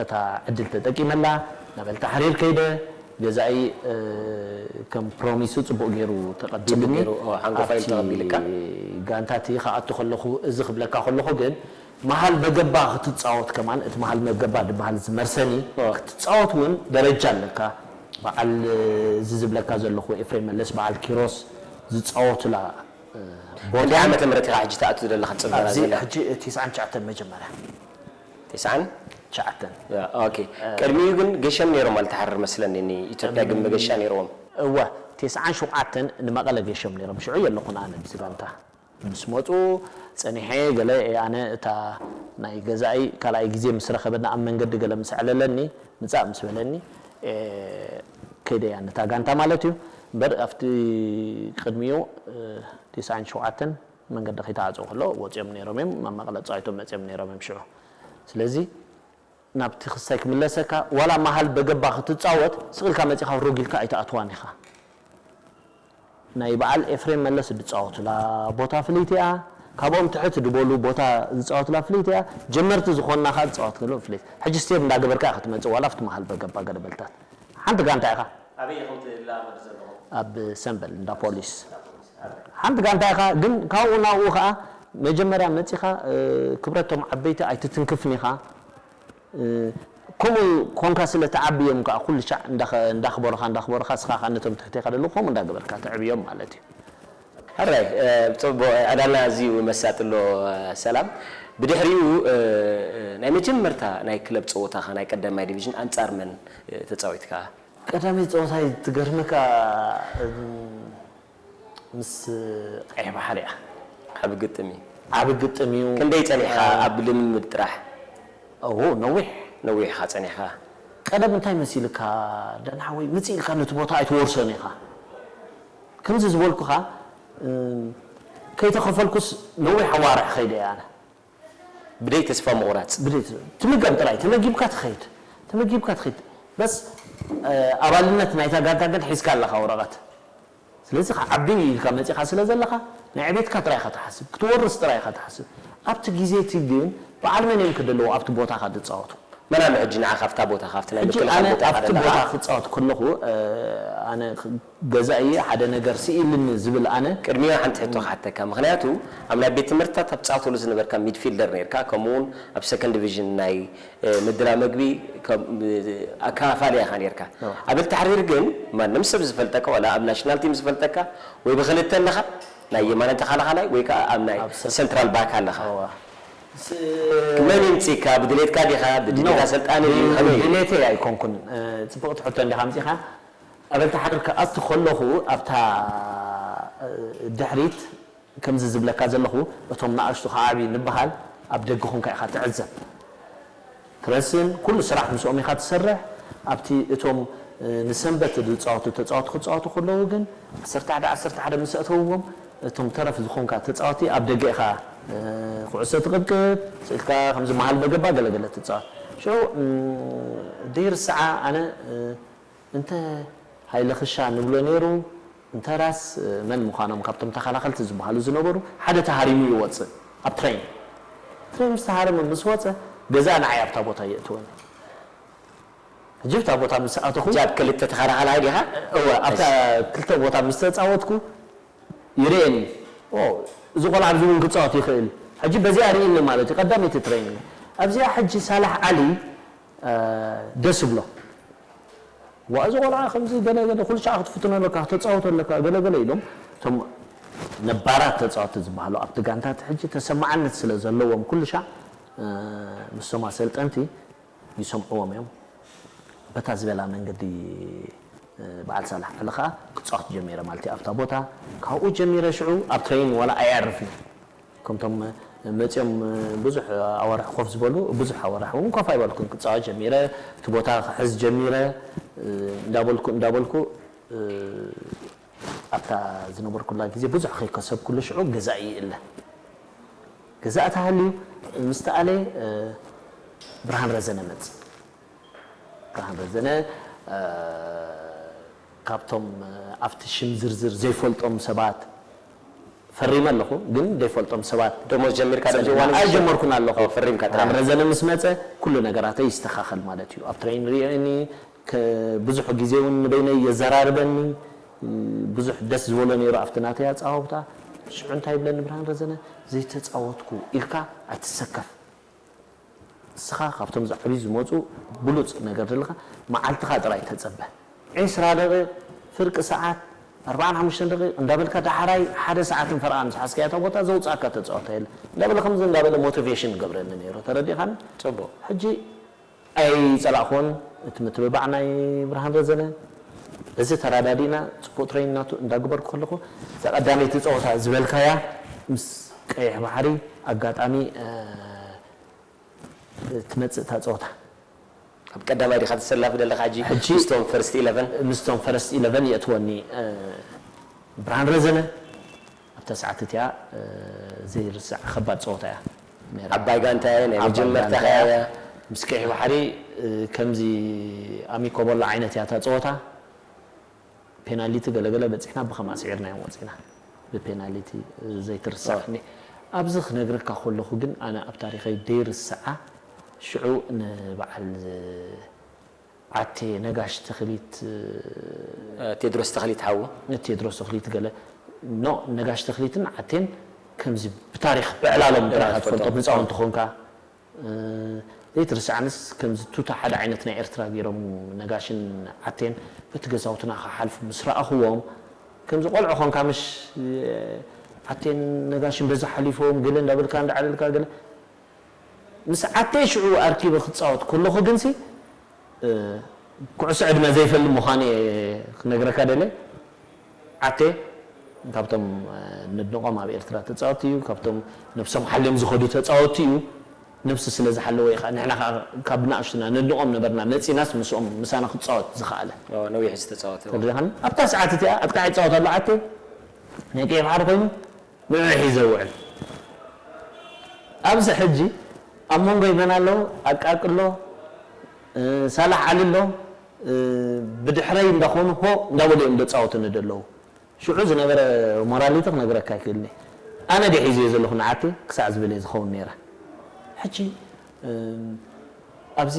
እታ ዕድል ተጠቂመላ፣ ናብ ኣልታሕሪር ከይደ። ገዛኢ ከም ፕሮሚሱ ጽቡቕ ገይሩ ተቐቢልኒ። ጽቡቕ ገይሩ፣ ኦ፣ ሓንጎፋይ ኣብቲ ተቐቢልካ። ጋንታ እቲ ክኣቱ ከለኹ፣ እዚ ክብለካ ከለኹ ግን መሃል በገባ ክትጻወት ከማን፣ እቲ መሃል በገባ ዝበሃል ዝመርሰኒ፣ ክትጻወት እውን ደረጃ ኣለካ። በዓል እዚ ዝብለካ ዘለኹ ኤፍሬም መለስ፣ በዓል ኪሮስ ዝጻወቱላ ቦታ። ክንደይ ዓመተ ምህረት ኢኻ ሕጂ ትኣቱ ዘለኻ ትጽበራ ኣብዚ ዘለኻ? ሕጂ ትስዓን ትሽዓተን መጀመርያ። ትስዓን? ትሽዓተን። ኦኬ። ቅድሚኡ ግን ገሸም ነይሮም ኣልተሓርር መስለኒ፣ ንኢትዮጵያ ግን መገሻ ነይርዎም። እወ፣ ትስዓን ሸውዓተን ንመቐለ ገሸም ነይሮም። ሽዑ የለኹን ኣነ ኣብዚ ጋንታ። ምስ መጹ ጸኒሐ ገለ፣ ኣነ እታ ናይ ገዛኢ ካልኣይ ግዜ ምስ ረኸበና ኣብ መንገዲ ገለ ምስ ኣዕለለኒ፣ ምጻእ ምስ በለኒ፣ ከይደ እያ ነታ ጋንታ ማለት እዩ። እምበር ኣብቲ ቅድሚኡ፣ ትስዓን ሸውዓተን መንገዲ ከይተዓጽወ ከሎ ወጺኦም ነይሮም እዮም፣ ኣብ መቐለ ተጻዊቶም መጺኦም ነይሮም እዮም ሽዑ። ስለዚ ናብቲ ክሳይ ክምለሰካ፣ ዋላ መሃል በገባ ክትጻወት፣ ስቕ ኢልካ መጺኻ ሮግ ኢልካ ኣይትኣትዋን ኢኻ። ናይ በዓል ኤፍሬም መለስ ዝጻወቱላ ቦታ ፍልይቲ እያ፣ ካብኦም ትሕት ዝበሉ ቦታ ዝጻወቱላ ፍልይቲ እያ። ጀመርቲ ዝኾንና ከኣ ዝጻወት ከሎ ፍልይቲ። ሕጂ ስቴፕ እንዳገበርካ ኢኻ ትመጽእ፣ ዋላ ኣብቲ መሃል በገባ ገለ በልታት። ሓንቲ ጋንታ ኢኻ። ኣበይ ኢኹም ትለማመዱ ዘለኹም? ኣብ ሰምበል እንዳ ፖሊስ። ሓንቲ ጋንታ ኢኻ፣ ግን ካብኡ ናብኡ ከኣ መጀመርያ መጺኻ፣ እ፣ ክብረቶም ዓበይቲ ኣይትትንክፍን ኢኻ። እ፣ ከምኡ ኮንካ ስለ ትዓቢ እዮም ከኣ ኩሉ ሻዕ እንዳኸ-፣ እንዳኽበሩኻ፣ እንዳኽበሩኻ፣ እስኻ ከኣ ነቶም ትሕቴኻ ዘለዉ ከምኡ እንዳገበርካ ተዕብዮም ማለት እዩ። ሕራይ፣ እ፣ ጽቡቕ፣ ዕላልና ኣዝዩ መሳጢ ኣሎ፣ እ፣ ሰላም። ብድሕሪኡ፣ እ፣ እ፣ ናይ መጀመርታ ናይ ክለብ ጸወታኻ ናይ ቀዳማይ ዲቪዥን ኣንጻር መን፣ እ፣ ተጻዊትካ? ቀዳመይ ጸወታይ ትገርመካ፣ እም፣ ምስ ቀይሕ ባሕሪ እያ። ዓቢ ግጥም እዩ። ዓቢ ግጥም እዩ። ክንደይ ጸኒሕካ እ፣ ኣብ ልምምድ ጥራሕ? እዎ፣ ነዊሕ። ነዊሕ ኢኻ ጸኒሕካ። ቀደም እንታይ መሲልካ፣ ዳን ሓወይ፣ ምጽእ ኢልካ ነቲ ቦታ ኣይትወርሶን ኢኻ። ከምዚ ዝበልኩኻ፣ እም፣ ከይተኸፈልኩስ ነዊሕ ኣዋርሕ ከይደ እየ ኣነ። ብደይ ተስፋ ምቑራጽ። ብደይ ት-፣ ትምገብ ጥራይ፣ ተመጊብካ ትኸይድ። ተመጊብካ ትኸይድ። በስ፣ እ፣ ኣባልነት ናይታ ጋንታ ግን ሒዝካ ኣለኻ ወረቐት። ስለዚ ክዓቢ ኢልካ መጺኻ ስለ ዘለኻ፣ ናይ ዕቤትካ ጥራይ ኢኻ ትሓስብ፣ ክትወርስ ጥራይ ኢኻ ትሓስብ። ኣብቲ ግዜ እቲ ግን በዓል መን እዮም ክደለዉ ኣብቲ ቦታኻ ዝጻወቱ? መን ኣሎ ሕጂ ንዓኻ ኣብታ ቦታኻ፣ ኣብቲ ናይ ሕጂ ምክልኻል ኣነ ቦታኻ ኣብቲ ዘለኻ? ቦታ ክጻወት ከለኹ፣ እ፣ ኣነ ክ-፣ ገዛኢ ሓደ ነገር ስኢልኒ ዝብል ኣነ። ቅድሚኡ ሓንቲ ሕቶ ክሓተካ፣ ምኽንያቱ ኣብ ናይ ቤት ትምህርትታት ኣብ ትጻወተሉ ዝነበርካ ሚድፊልደር ነርካ፣ ከምኡ እውን ኣብ ሰከንድ ዲቪዥን ናይ፣ እ፣ ምድላ መግቢ ከም፣ እ፣ ኣከፋፋሊ ኢኻ ነርካ። ኣዎ። ኣብ ኣልታሕሪር ግን ማንም ሰብ ዝፈልጠካ፣ ዋላ ኣብ ናሽናል ቲም ዝፈልጠካ፣ ወይ ብኽልተ ኣለኻ፣ ናይ የማነ ተኸላኻላይ ወይ ከኣ ኣብ ናይ ኣብ ሰ-፣ ሰንትራል ባክ ኣለኻ። ኣዋ። ስ-፣ መን ይምጽእካ? ብድሌትካ ዲኻ? ብድሌት ኖ፣ ኣሰልጣኒ ድዩ? ብ-፣ ከመይ? ድሌተይ ኣይኮንኩን። እ፣ ጽብቕቲ ሕቶ እንዲኻ ኣምጺኻ። ኣበልታ ሓደር ክኣቱ ከለኹ ኣብታ ድሕሪት ከምዚ ዝብለካ ዘለኹ እቶም ንኣሽቱ ክዓብዩ ንበሃል ኣብ ደገ ኾንካ ኢኻ ትዕዘብ። ትረስን ኩሉ ስራሕ ምስኦም ኢኻ ትሰርሕ። ኣብቲ እቶም ንሰንበት ዝፃወቱ ተፃወቱ ክፃወቱ ከለዉ ግን ዓሰርተ ሓደ ዓሰርተ ሓደ ምስ ኣተውዎም እቶም ተረፍ ዝኾንካ ተፃወቲ ኣብ ደገ ኢኻ ኩዕሶ ትቕብቅብ ስኢልካ ከምዚ መሃል በገባ ገለገለ ትፃወት። ሽዑ ደይርስዓ ኣነ እንተ ሃይለ ክሻ ንብሎ ነይሩ እንተ ራስ መን ምዃኖም ካብቶም ተኸላኸልቲ ዝበሃሉ ዝነበሩ ሓደ ተሃሪሙ ይወፅእ ኣብ ትሬን ትሬን ምስ ተሃረመ ምስ ወፀ ገዛ ንዓይ ኣብታ ቦታ የእትወኒ ሕጂ ኣብታ ቦታ ምስ ኣተኹ ጃብ ክልተ ተኸላኸላይ ዲኻ? እወ ኣብታ ክልተ ቦታ ምስ ተፃወትኩ ይርእየኒ እዚ ቆልዓ ኣብዚ እውን ክፃወት ይኽእል ሕጂ በዚኣ ርእይኒ ማለት እዩ ቀዳመይቲ ትሬኒንግ ኣብዚኣ ሕጂ ሳላሕ ዓሊ ደስ ብሎ ዋ እዚ ቆልዓ ከምዚ ገለ ገለ ኩሉ ሻዕ ክትፍትኖ ኣለካ ክተፃወቶ ኣለካ ገለ ገለ ኢሎም እቶም ነባራት ተፃወቲ ዝበሃሉ ኣብቲ ጋንታት ሕጂ ተሰማዓነት ስለ ዘለዎም ኩሉ ሻዕ ምስቶም ኣሰልጠንቲ ይሰምዕዎም እዮም በታ ዝበላ መንገዲ በዓል ሳላሕ ዓሊ ከዓ ክፃወት ጀሚረ ማለት ኣብታ ቦታ ካብኡ ጀሚረ ሽዑ ኣብ ትሬኒን ዋላ ኣየዕርፍን ከምቶም መፂኦም ብዙሕ ኣዋርሕ ኮፍ ዝበሉ ብዙሕ ኣዋርሕ እውን ኮፍ ኣይበልኩን ክፃወት ጀሚረ እቲ ቦታ ክሕዝ ጀሚረ እንዳበልኩ እንዳበልኩ ኣብታ ዝነበርኩላ ግዜ ብዙሕ ከይከሰብኩሉ ሽዑ ገዛኢ ይእለ ገዛኢ ተሃልዩ ምስ ተኣለ ብርሃን ረዘነ መፅ ብርሃን ረዘነ ካብቶም ኣብቲ ሽም ዝርዝር ዘይፈልጦም ሰባት ፈሪመ ኣለኹ ግን ዘይፈልጦም ሰባት ደሞዝ ጀሚርካ ኣብዚ እዋን ኣይጀመርኩን ኣለኹ ፈሪምካ ጥራሕ ረዘነ ምስ መፀ ኩሉ ነገራተይ ይስተኻኸል ማለት እዩ ኣብ ትሬን ሪእኒ ብዙሕ ግዜ እውን ንበይነይ የዘራርበኒ ብዙሕ ደስ ዝበሎ ነይሩ ኣብቲ ናተይ ኣፀዋውታ ሽዑ እንታይ ይብለኒ ብርሃን ረዘነ ዘይተፃወትኩ ኢልካ ኣይትሰከፍ ንስኻ ካብቶም ዝዓብዩ ዝመፁ ብሉፅ ነገር ዘለካ መዓልትኻ ጥራይ ተፀበ ዕስራ ደቂቕ ፍርቂ ሰዓት ኣርባዓን ሓሙሽተን ደቂቕ እንዳበልካ ዳሕራይ ሓደ ሰዓትን ፈረቓን ዝሓዝካዮ እታ ቦታ ዘውፅኣካ ተፃወታ የለ እንዳበለ ከምዚ እንዳበለ ሞቲቬሽን ይገብረኒ ነይሩ ተረዲእካኒ ፅቡቕ ሕጂ ኣይፀላእክዎን እቲ ምትብባዕ ናይ ብርሃን ረዘነ በዚ ተራዳዲእና ፅቡቅ ትሬኒንግ ናቱ እንዳግበርኩ ከለኩ እዛ ቀዳመይቲ ፀወታ ዝበልካያ ምስ ቀይሕ ባሕሪ ኣጋጣሚ ትመፅእ እታ ፀወታ ኣብ ቀዳማይ ዲኻ ትሰላፍ ዘለኻ ሕጂ ሕጂ ምስቶም ፈርስት ኢለቨን ምስቶም ፈርስት ኢለቨን የእትወኒ ብርሃን ረዘነ ኣብታ ሰዓት እቲኣ ዘይርሳዕ ከባድ ፀወታ እያ ነይራ። ዓባይ ጋንታ እያ፣ ናይ ዓባይ መጀመርታ ጋንታ እያ። እያ። ምስ ቀይሕ ባሕሪ ከምዚ ኣሚኮ ቦላ ዓይነት እያ እታ ፀወታ። ፔናሊቲ ገለገለ በፂሕና ብኸምኣ ስዒርናዮም ወፂና። ብፔናሊቲ ዘይትርሳዕ። ኣብዚ ክነግረካ ከለኹ ግን ኣነ ኣብ ታሪኸይ ደይርስዓ ሽዑ ንበዓል ዓቴ ነጋሽ ተኽሊት ቴድሮስ ተኽሊት ሓዉ ቴድሮስ ተኽሊት ገለ ኖ ነጋሽ ተኽሊትን ዓቴን ከምዚ ብታሪክ ብዕላሎም ጥራሕ ትፈልጦም ህፃውንቲ ኾንካ ዘይትርስዓንስ ከምዚ ቱታ ሓደ ዓይነት ናይ ኤርትራ ገይሮም ነጋሽን ዓቴን በቲ ገዛውትና ክሓልፉ ምስ ረኣኽዎም ከምዚ ቆልዑ ኾንካ ምሽ ዓቴን ነጋሽን በዚ ሓሊፎም ገለ እንዳበልካ እንዳዓለልካ ገለ ምስ ዓተይ ሽዑ ኣርኪበ ክፃወት ከለኹ ግንሲ ኩዕሶ ዕድመ ዘይፈልጥ ምዃኑ እየ ክነግረካ ደለ ዓቴ ካብቶም ነድንቖም ኣብ ኤርትራ ተፃወቲ እዩ ካብቶም ነብሶም ሓልዮም ዝኸዱ ተፃወቲ እዩ ነብሲ ስለ ዝሓለወ እዩ ንሕና ካብ ብናእሽቱና ነድንቖም ነበርና መፂናስ ምስኦም ምሳና ክፃወት ዝኸኣለ ነዊሕ ዝተፃወተ ተረዲኻኒ ኣብታ ሰዓት እቲኣ ኣጥቃዒ ይፃወት ኣሎ ዓቴ ናይ ቀይ ባሕሪ ኮይኑ ንዑ ሒዘ ውዕል ኣብዚ ሕጂ ኣብ መንጎይ መን ኣሎ ኣቃቂ ኣሎ ሳላሕ ዓሊ ኣሎ ብድሕረይ እንዳኾኑ ሆ እንዳበሉ እዮም ዘፃወቱኒ ዘለዉ ሽዑ ዝነበረ ሞራሊቲ ክነግረካ ይክእልኒ ኣነ ደ ሒዘዮ ዘለኹ ንዓቲ ክሳዕ ዝብል እየ ዝኸውን ነይረ ሕጂ ኣብዚ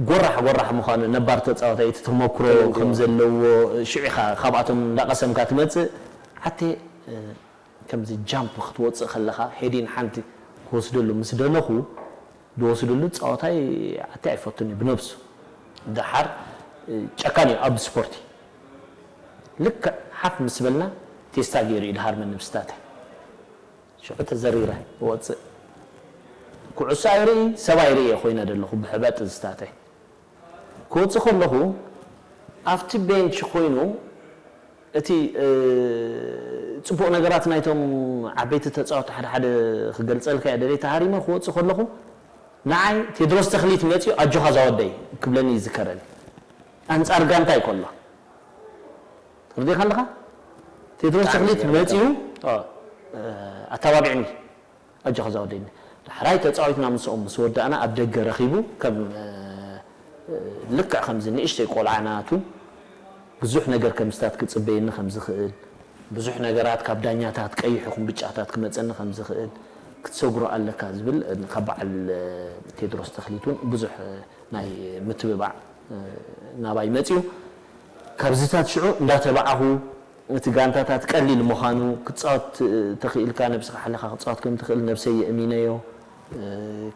ጎራሕ ጎራሕ ምዃኑ ነባር ተፃዋታይ እቲ ተመክሮ ከም ዘለዎ ሽዑ ኢኻ ካብኣቶም እንዳቐሰምካ ትመፅእ ዓቴ ከምዚ ጃምፕ ክትወፅእ ከለኻ ሄዲን ሓንቲ ክወስደሉ ምስ ደለኹ ዝወስደሉ ፃወታይ ዓቴ ኣይፈቱን እዩ ብነብሱ ደሓር ጨካን እዩ ኣብ ስፖርቲ ልክዕ ሓፍ ምስ በልና ቴስታ ገይሩ እዩ ድሃር መን ምስታተ ሽዑ ተዘሪረ ክወፅእ ኩዕሶ ኣይርኢ ሰብ ኣይርኢ ኮይነ ዘለኹ ብሕበጥ ዝስታተ ክወፅእ ከለኹ ኣብቲ ቤንች ኮይኑ እቲ ጽቡቕ ነገራት ናይቶም ዓበይቲ ተፃወቲ ሓደ ሓደ ክገልፀልካ እየ ደልየ። ተሃሪመ ክወፅእ ከለኹ ንዓይ ቴድሮስ ተኽሊት መፂኡ ኣጆኻ ዛወደይ ክብለኒ ይዝከረኒ። ኣንፃር ጋንታ ይኮሎ ትርዲኻ ኣለኻ። ቴድሮስ ተኽሊት መፂኡ ኣተባቢዕኒ። ኣጆኻ ዛወደይኒ። ዳሕራይ ተፃዊትና ምስኦም ምስ ወዳእና ኣብ ደገ ረኺቡ ከም ልክዕ ከምዚ ንእሽተይ ቆልዓ ናቱ ብዙሕ ነገር ከምስታት ክፅበየኒ ከምዝኽእል፣ ብዙሕ ነገራት ካብ ዳኛታት ቀይሕ ይኹን ብጫታት ክመፀኒ ከምዝኽእል ክትሰግሮ ኣለካ ዝብል ካብ በዓል ቴድሮስ ተኽሊት እውን ብዙሕ ናይ ምትብባዕ ናባይ መፅዩ። ካብዚታት ሽዑ እንዳተባዓኹ እቲ ጋንታታት ቀሊል ምዃኑ ክትፃወት ተኽኢልካ ነብስኻ ሓለኻ ክትፃወት ከም ትኽእል ነብሰይ የእሚነዮ።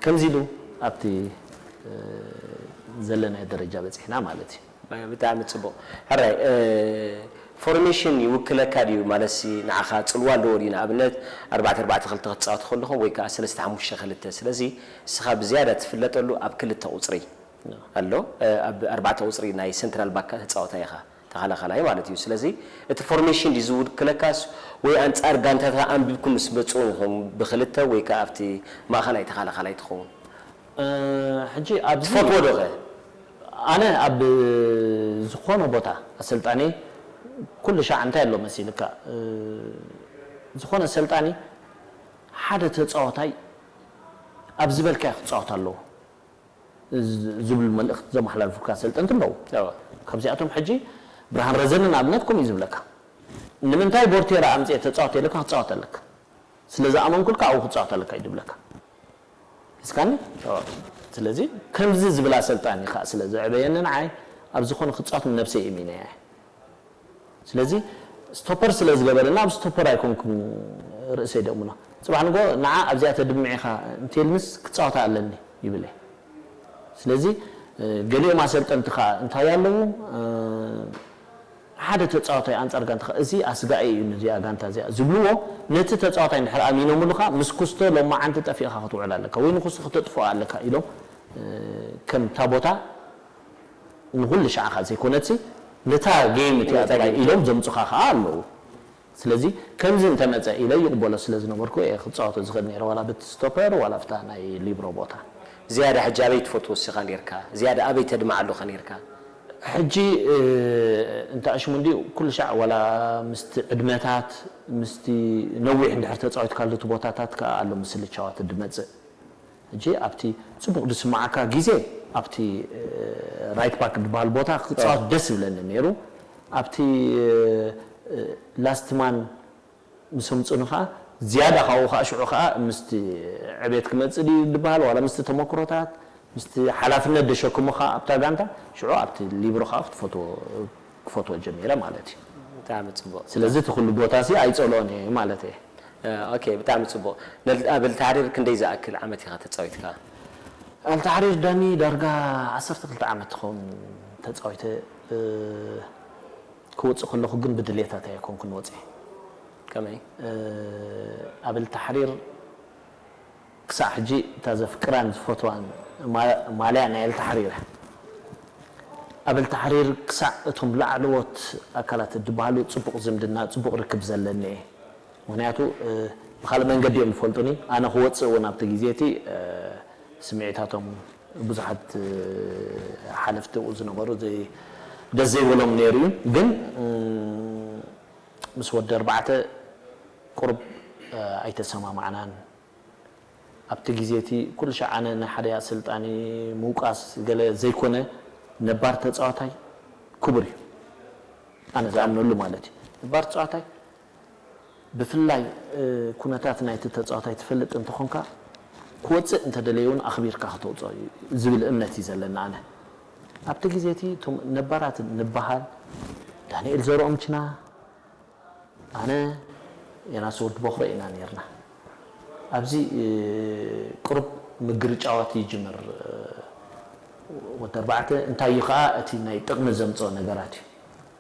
ከምዚ ኢሉ ኣብቲ ዘለናዮ ደረጃ በፂሕና ማለት እዩ። ብጣዕሚ ፅቡቕ። ሕራይ ፎርሜሽን ይውክለካ ድዩ? ማለትሲ ንዓኻ ፅልዋ ኣለዎ ድዩ? ንኣብነት ኣርባዕተ ኣርባዕተ ክልተ ክትፃወት ከለኹም ወይ ከዓ ሰለስተ ሓሙሽተ ክልተ። ስለዚ ንስኻ ብዝያዳ ትፍለጠሉ ኣብ ክልተ ቁፅሪ ኣሎ። ኣብ ኣርባዕተ ቁፅሪ ናይ ሰንትራል ባክ ተፃወታይ ኢኻ፣ ተኸላኸላይ ማለት እዩ። ስለዚ እቲ ፎርሜሽን ድዩ ዝውክለካስ ወይ ኣንፃር ጋንታታ ኣንቢብኩም ምስ መፅኡ ኢኹም ብክልተ ወይ ከዓ ኣብቲ ማእኸላይ ተኸላኸላይ ትኸውን? ሕጂ ኣብዚ ትፈትዎ ዶ ኸ? ኣነ ኣብ ዝኾነ ቦታ ኣሰልጣኒ ኩሉ ሻዕ እንታይ ኣሎ መሲልካ ዝኾነ ኣሰልጣኒ ሓደ ተፃዋታይ ኣብ ዝበልካዮ ክፃወት ኣለዎ ዝብሉ መልእኽቲ ዘመሓላልፉልካ ኣሰልጠንቲ ኣለዉ። ካብዚኣቶም ሕጂ ብርሃን ረዘነ ንኣብነት ከምኡ እዩ ዝብለካ። ንምንታይ ቦርቴራ ኣምፅኤ ተፃወት ኢለካ ክፃወት ኣለካ። ስለ ዝኣመንኩልካ ኣብኡ ክፃወት ኣለካ እዩ ዝብለካ። ሒዝካኒ? ስለዚ ከምዚ ዝብል ኣሰልጣኒ ከዓ ስለ ዘዕበየኒ ንዓይ ኣብ ዝኾነ ክፃወት ንነብሰይ እሚነ እየ። ስለዚ ስቶፐር ስለ ዝገበረና ኣብ ስቶፐር ኣይኮንኩን ርእሰይ ደእምኖ። ፅባሕ ንጎ ንዓ ኣብዚኣ ተድምዒኻ እንተልንስ ክፃወታ ኣለኒ ይብል እየ። ስለዚ ገሊኦም ኣሰልጠንቲ ከዓ እንታይ ኣለዉ ሓደ ተፃዋታይ ኣንፃር ጋንታኻ እዚ ኣስጋኢ እዩ ንዚኣ ጋንታ እዚኣ ዝብልዎ ነቲ ተፃዋታይ እንድሕር ኣሚኖምሉ ከዓ ምስ ኩስቶ ሎማዓንቲ ጠፊእኻ ክትውዕል ኣለካ ወይ ንኩስቶ ክተጥፍኦ ኣለካ ኢሎም ከምታ ቦታ ንኹሉ ሻዕኻ ዘይኮነትሲ ነታ ጌም እቲኣ ጥራይ ኢሎም ዘምፁኻ ከዓ ኣለዉ። ስለዚ ከምዚ እንተመፀ ኢለ ይቕበሎ ስለ ዝነበርኩ እየ ክፃወቶ ዝኽእል ነይረ ዋላ ብቲ ስቶፐር ዋላ ብታ ናይ ሊብሮ ቦታ። ዝያዳ ሕጂ ኣበይ ትፈትዎ እስኻ ኔርካ? ዝያዳ ኣበይ ተድምዓ ኣለኻ ኔርካ? ሕጂ እንተ ኣሽሙ እንድዩ ኩሉ ሻዕ ዋላ ምስቲ ዕድመታት ምስቲ ነዊሕ እንድሕር ተፃዊትካሉ እቲ ቦታታት ከዓ ኣሎ ምስልቻዋት ድመፅእ። ሕጂ ኣብቲ ፅቡቕ ዝስምዓካ ግዜ ኣብቲ ራይት ባክ ዝበሃል ቦታ ክፃወት ደስ ይብለኒ ነይሩ። ኣብቲ ላስት ማን ምስ ኣምፅኡኒ ከዓ ዝያዳ ካብኡ ከዓ ሽዑ ከዓ ምስቲ ዕቤት ክመፅእ ድዩ ዝበሃል ዋላ ምስቲ ተመክሮታት ምስቲ ሓላፍነት ዘሸክሙኻ ኣብታ ጋንታ ሽዑ ኣብቲ ሊብሮ ከዓ ክትፈትዎ ክፈትዎ ጀሚረ ማለት እዩ። ብጣዕሚ ፅቡቕ። ስለዚ እቲ ኩሉ ቦታ ሲ ኣይፀልኦን እየ ማለት እየ። ኦኬ ብጣዕሚ ፅቡቕ። ኣብ ኣልታሕሪር ክንደይ ዝኣክል ዓመት ኢኻ ተፃዊትካ? ኣልታሕሪር ዳኒ ዳርጋ ዓሰርተ ክልተ ዓመት ትኸውን ተፃዊተ ክወፅእ ከለኹ ግን ብድሌታት ኣይኮንኩን ወፅየ። ከመይ? ኣብ ኣልታሕሪር ክሳዕ ሕጂ እታ ዘፍቅራን ዝፈትዋን ማልያ ናይ ኣልታሕሪር እያ። ኣብ ኣልታሕሪር ክሳዕ እቶም ላዕለዎት ኣካላት ዝበሃሉ ፅቡቕ ዝምድና ፅቡቕ ርክብ ዘለኒ እየ። ምክንያቱ ብካልእ መንገዲ እዮም ዝፈልጡኒ። ኣነ ክወፅእ እውን ኣብቲ ግዜ እቲ ስምዒታቶም ብዙሓት ሓለፍቲ ዝነበሩ ደስ ዘይበሎም ነይሩ እዩ። ግን ምስ ወዲ ኣርባዕተ ቁሩብ ኣይተሰማማዕናን ኣብቲ ግዜ እቲ ኩሉ ሻዕ ኣነ ንሓደ ኣሰልጣኒ ምውቃስ ገለ ዘይኮነ ነባር ተፃዋታይ ክቡር እዩ ኣነ ዝኣምነሉ ማለት እዩ ነባር ተፃዋታይ ብፍላይ ኩነታት ናይቲ ተፃዋታይ ትፈልጥ እንተኾንካ ክወፅእ እንተደለየ እውን ኣኽቢርካ ከተውፅኦ እዩ ዝብል እምነት እዩ ዘለና ኣነ ኣብቲ ግዜ እቲ እቶም ነባራት ንበሃል ዳንኤል ዘርኦምችና ኣነ ዮናስ ወዲ ቦኽረ ኢና ነርና ኣብዚ ቁሩብ ምግርጫዋት ይጅምር ወዲ ኣርባዕተ እንታይ እዩ ከዓ እቲ ናይ ጥቕሚ ዘምፅኦ ነገራት እዩ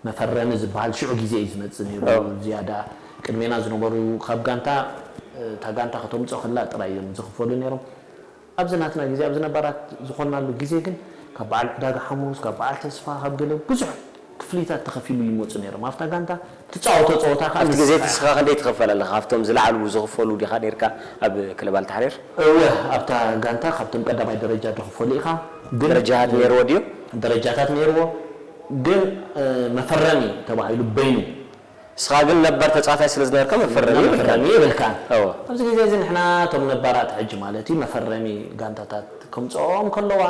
መፈረሚ ዝበሃል ሽዑ ግዜ እዩ ዝመፅእ ነይሩ ዝያዳ ቅድሜና ዝነበሩ ካብ ጋንታ እታ ጋንታ ከተምፅኦ ከላ ጥራይ እዮም ዝኽፈሉ ነይሮም ኣብዚ ናትና ግዜ ኣብዚ ነባራት ዝኾንናሉ ግዜ ግን ካብ በዓል ዕዳጋ ሓሙስ ካብ በዓል ተስፋ ካብ ገለ ብዙሕ ክፍሊታት ተኸፊሉ ይመፁ ነይሮም። ኣብታ ጋንታ ትፃወቶ ፀወታ ከዓ ኣብቲ ግዜ እቲ ንስኻ ስኻ ክንደይ ትኽፈል ኣለኻ? ካብቶም ዝለዓሉ ዝኽፈሉ ዲኻ ነርካ ኣብ ክለብ ኣልታሕሪር? እወ፣ ኣብታ ጋንታ ካብቶም ቀዳማይ ደረጃ ዝኽፈሉ ኢኻ። ግን ደረጃታት ነይርዎ ድዩ? ደረጃታት ነይርዎ፣ ግን መፈረሚ ተባሂሉ በይኑ ንስኻ ግን ነባር ተጻዋታይ ስለ ዝነበርካ መፈረሚ ይብልካ። መፈረሚ ይብልካ። እወ። ኣብዚ ግዜ እዚ ንሕና እቶም ነባራት ሕጂ ማለት እዩ መፈረሚ ጋንታታት ከምፅኦም ከለዋ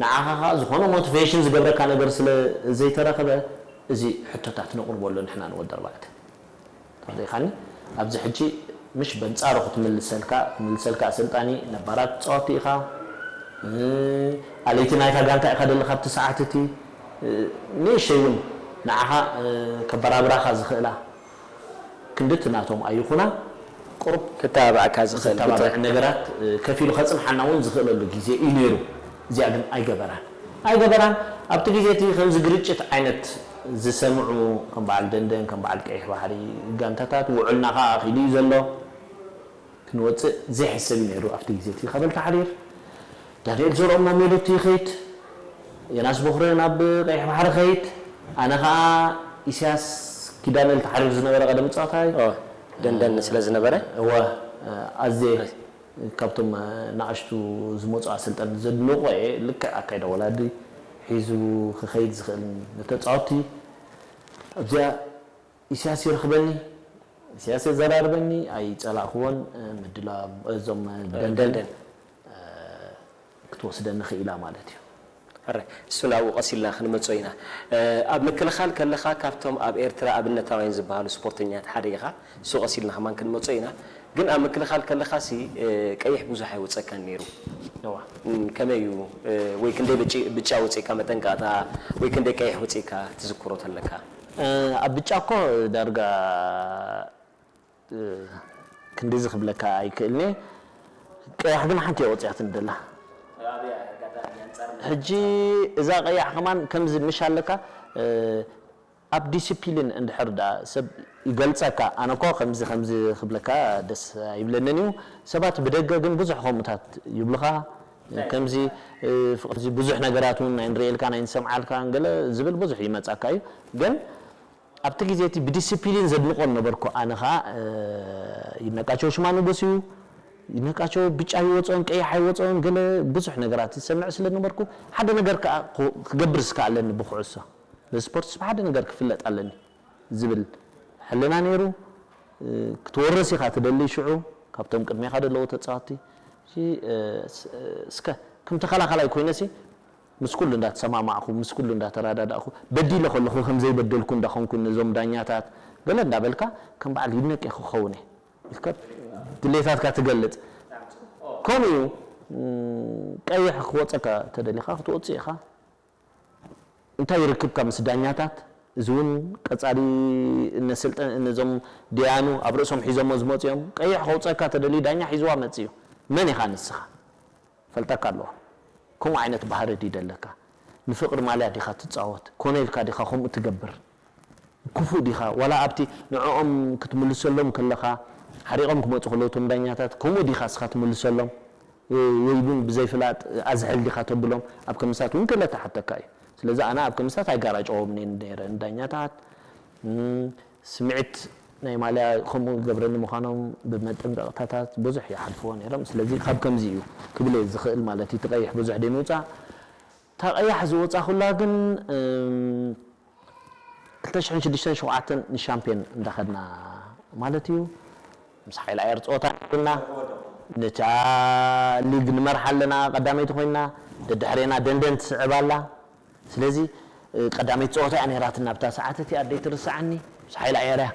ንዓኻ ከዓ ዝኾነ ሞቲቬሽን ዝገብረካ ነገር ስለ ዘይተረኸበ እዚ ሕቶታት ነቕርበሉ ንሕና ንወዲ ኣርባዕተ። ተረዲእካኒ? ኣብዚ ሕጂ ምሽ በንጻሩ ክትምልሰልካ ክምልሰልካ ኣሰልጣኒ ነባራት ተጻወቲ ኢኻ። እ፣ ኣለይቲ ናይታ ጋንታ ኢኻ ደለኻ ኣብቲ ሰዓት እቲ። እ፣ ንእሽተይ እውን ንዓኻ እ፣ ከበራብራኻ ዝኽእላ ክንድቲ ናቶም ኣይኹና። ቁሩብ ክተባብዓካ ዝኽእል ዘተባብዕ ነገራት እ፣ ከፊሉ ከጽንሓና እውን ዝኽእለሉ ግዜ እዩ ነይሩ። እዚኣ ግን ኣይገበራን ኣይገበራን። ኣብቲ ግዜ እቲ ከምዚ ግርጭት ዓይነት ዝሰምዑ ከም በዓል ደንደን ከም በዓል ቀይሕ ባሕሪ ጋንታታት ውዕልና ከዓ ኣኺሉ እዩ ዘሎ። ክንወፅእ ዘይሕሰብ እዩ ነይሩ ኣብቲ ግዜ እቲ ካብ ኣልታሕሪር። ዳንኤል ዘርኦም ናብ ሜሎቲ ይኸይድ፣ ዮናስ ቦኽረ ናብ ቀይሕ ባሕሪ ኸይድ፣ ኣነ ከዓ ኢሳያስ ኪዳነ ኣልታሕሪር ዝነበረ ቀደም ጸዋታይ ኦ፣ ደንደን ስለ ዝነበረ እወ ኣዜ ካብቶም ንኣሽቱ ዝመፁ ኣሰልጠንቲ ዘድንቆ እየ። ልክዕ ኣካይዳ ወላዲ ሒዙ ክኸይድ ዝኽእል ንተፃወቲ ኣብዚኣ ኢሳያስ ይረኽበኒ፣ ኢሳያስ የዘራርበኒ። ኣይፀላእክዎን። ምድላ እዞም ደንደን ደንደን ክትወስደኒ ክኢላ ማለት እዩ። ሕራይ እሱ ናብኡ ቀስ ኢልና ክንመጾ ኢና። ኣብ ምክልኻል ከለኻ ካብቶም ኣብ ኤርትራ ኣብነታውያን ዝበሃሉ ስፖርተኛታት ሓደ ኢኻ። እሱ ቀስ ኢልና ከማን ክንመጾ ኢና። ግን ኣብ ምክልኻል ከለኻሲ ቀይሕ ብዙሕ ኣይወጸካን ነይሩ። እዋ እም፣ ከመይ እዩ? ወይ ክንደይ ብጭ- ብጫ ወጺእካ መጠንቀቕታ ወይ ክንደይ ቀይሕ ወጺእካ ትዝክሮ ተለካ? ኣብ ብጫ እኮ ዳርጋ ክንዲዚ ክብለካ ኣይክእልኒ። ቀያሕ ግን ሓንቲ እየ ወፂኣትኒ ደላ። ሕጂ እዛ ቀያሕ ከማን ከምዚ ምሽ ኣለካ ኣብ ዲሲፕሊን እንድሕር ዳ ሰብ ይገልፀካ። ኣነ እኮ ከምዚ ከምዚ ክብለካ ደስ ኣይብለንን እዩ። ሰባት ብደገ ግን ብዙሕ ከምኡታት ይብሉኻ። ከምዚ ፍቅዚ ብዙሕ ነገራት እውን ናይ ንርእየልካ ናይ ንሰምዓልካ ገለ ዝብል ብዙሕ ይመጻካ እዩ። ግን ኣብቲ ግዜ እቲ ብዲሲፕሊን ዘድንቆ ነበርኩ። ኣነ ኸዓ ይድነቃቸው ሽማ ንጉስ እዩ። ይድነቃቸው ብጫ ይወፅኦን ቀይሕ ኣይወፅኦን ገለ ብዙሕ ነገራት ዝሰምዕ ስለ ነበርኩ ሓደ ነገር ከዓ ክገብር እስከ ኣለኒ ብኩዕሶ ብስፖርትስ ብሓደ ነገር ክፍለጥ ኣለኒ ዝብል ሕልና ነይሩ። ክትወርስ ኢኻ ትደሊ ሽዑ ካብቶም ቅድሜኻ ዘለዉ ተፃወቲ እስከ ከም ተኸላኸላይ ኮይነሲ ምስ ኩሉ እንዳተሰማማዕኹ ምስ ኩሉ እንዳተረዳዳእኹ በዲለ ከለኹ ከም ዘይበደልኩ እንዳኾንኩ ነዞም ዳኛታት ገለ እንዳበልካ ከም በዓል ይድነቄ ክኸውን እየ ኢልካ ድሌታትካ ትገልጽ። ከምኡ እዩ ቀይሕ ክወፀካ ተደሊኻ ክትወፅእ ኢኻ። እንታይ ይርክብካ ምስ ዳኛታት? እዚ እውን ቀፃሊ እነስልጠን እነዞም ደያኑ ኣብ ርእሶም ሒዞሞ ዝመፅኦም ቀይሕ ከውፀካ ተደልዩ ዳኛ ሒዝዋ መፅዩ መን ኢኻ ንስኻ? ፈልጠካ ኣለዋ። ከምኡ ዓይነት ባህሪ ድዩ ደለካ? ንፍቕሪ ማልያ ዲኻ ትፃወት? ኮነ ኢልካ ዲኻ ከምኡ ትገብር? ክፉእ ዲኻ? ዋላ ኣብቲ ንዕኦም ክትምልሰሎም ከለኻ ሓሪቖም ክመፁ ከለዉ እቶም ዳኛታት ከምኡ ዲኻ እስኻ ትምልሰሎም? ወይ እውን ብዘይፍላጥ ኣዝሕል ዲኻ ተብሎም? ኣብ ከምሳት እውን ክለ ተሓተካ እዩ። ስለዚ ኣነ ኣብ ከምሳት ኣይጋራጨዎም ነይረ ንዳኛታት። ስምዒት ናይ ማልያ ከምኡ ገብረኒ ምዃኖም ብመጠንቀቕታታት ብዙሕ ይሓልፍዎ ነይሮም። ስለዚ ካብ ከምዚ እዩ ክብል እየ ዝኽእል ማለት እዩ። እቲ ቀይሕ ብዙሕ ደይ ምውፃእ። እታ ቀያሕ ዝወፃኹላ ግን ክልተ ሽሕን ሽዱሽተን ሸውዓተን ንሻምፒዮን እንዳኸድና ማለት እዩ። ምስ ሓይል ኣየር ፀወታ ነይሩና። ነታ ሊግ ንመርሓ ኣለና ቀዳመይቲ ኮይና ደድሕሬና ደንደን ትስዕብ ኣላ። ስለዚ ቀዳመይቲ ፀወታ እያ ነይራትና ኣብታ ሰዓት እቲኣ ደይ ትርስዓኒ ምስ ሓይል ኣየር እያ።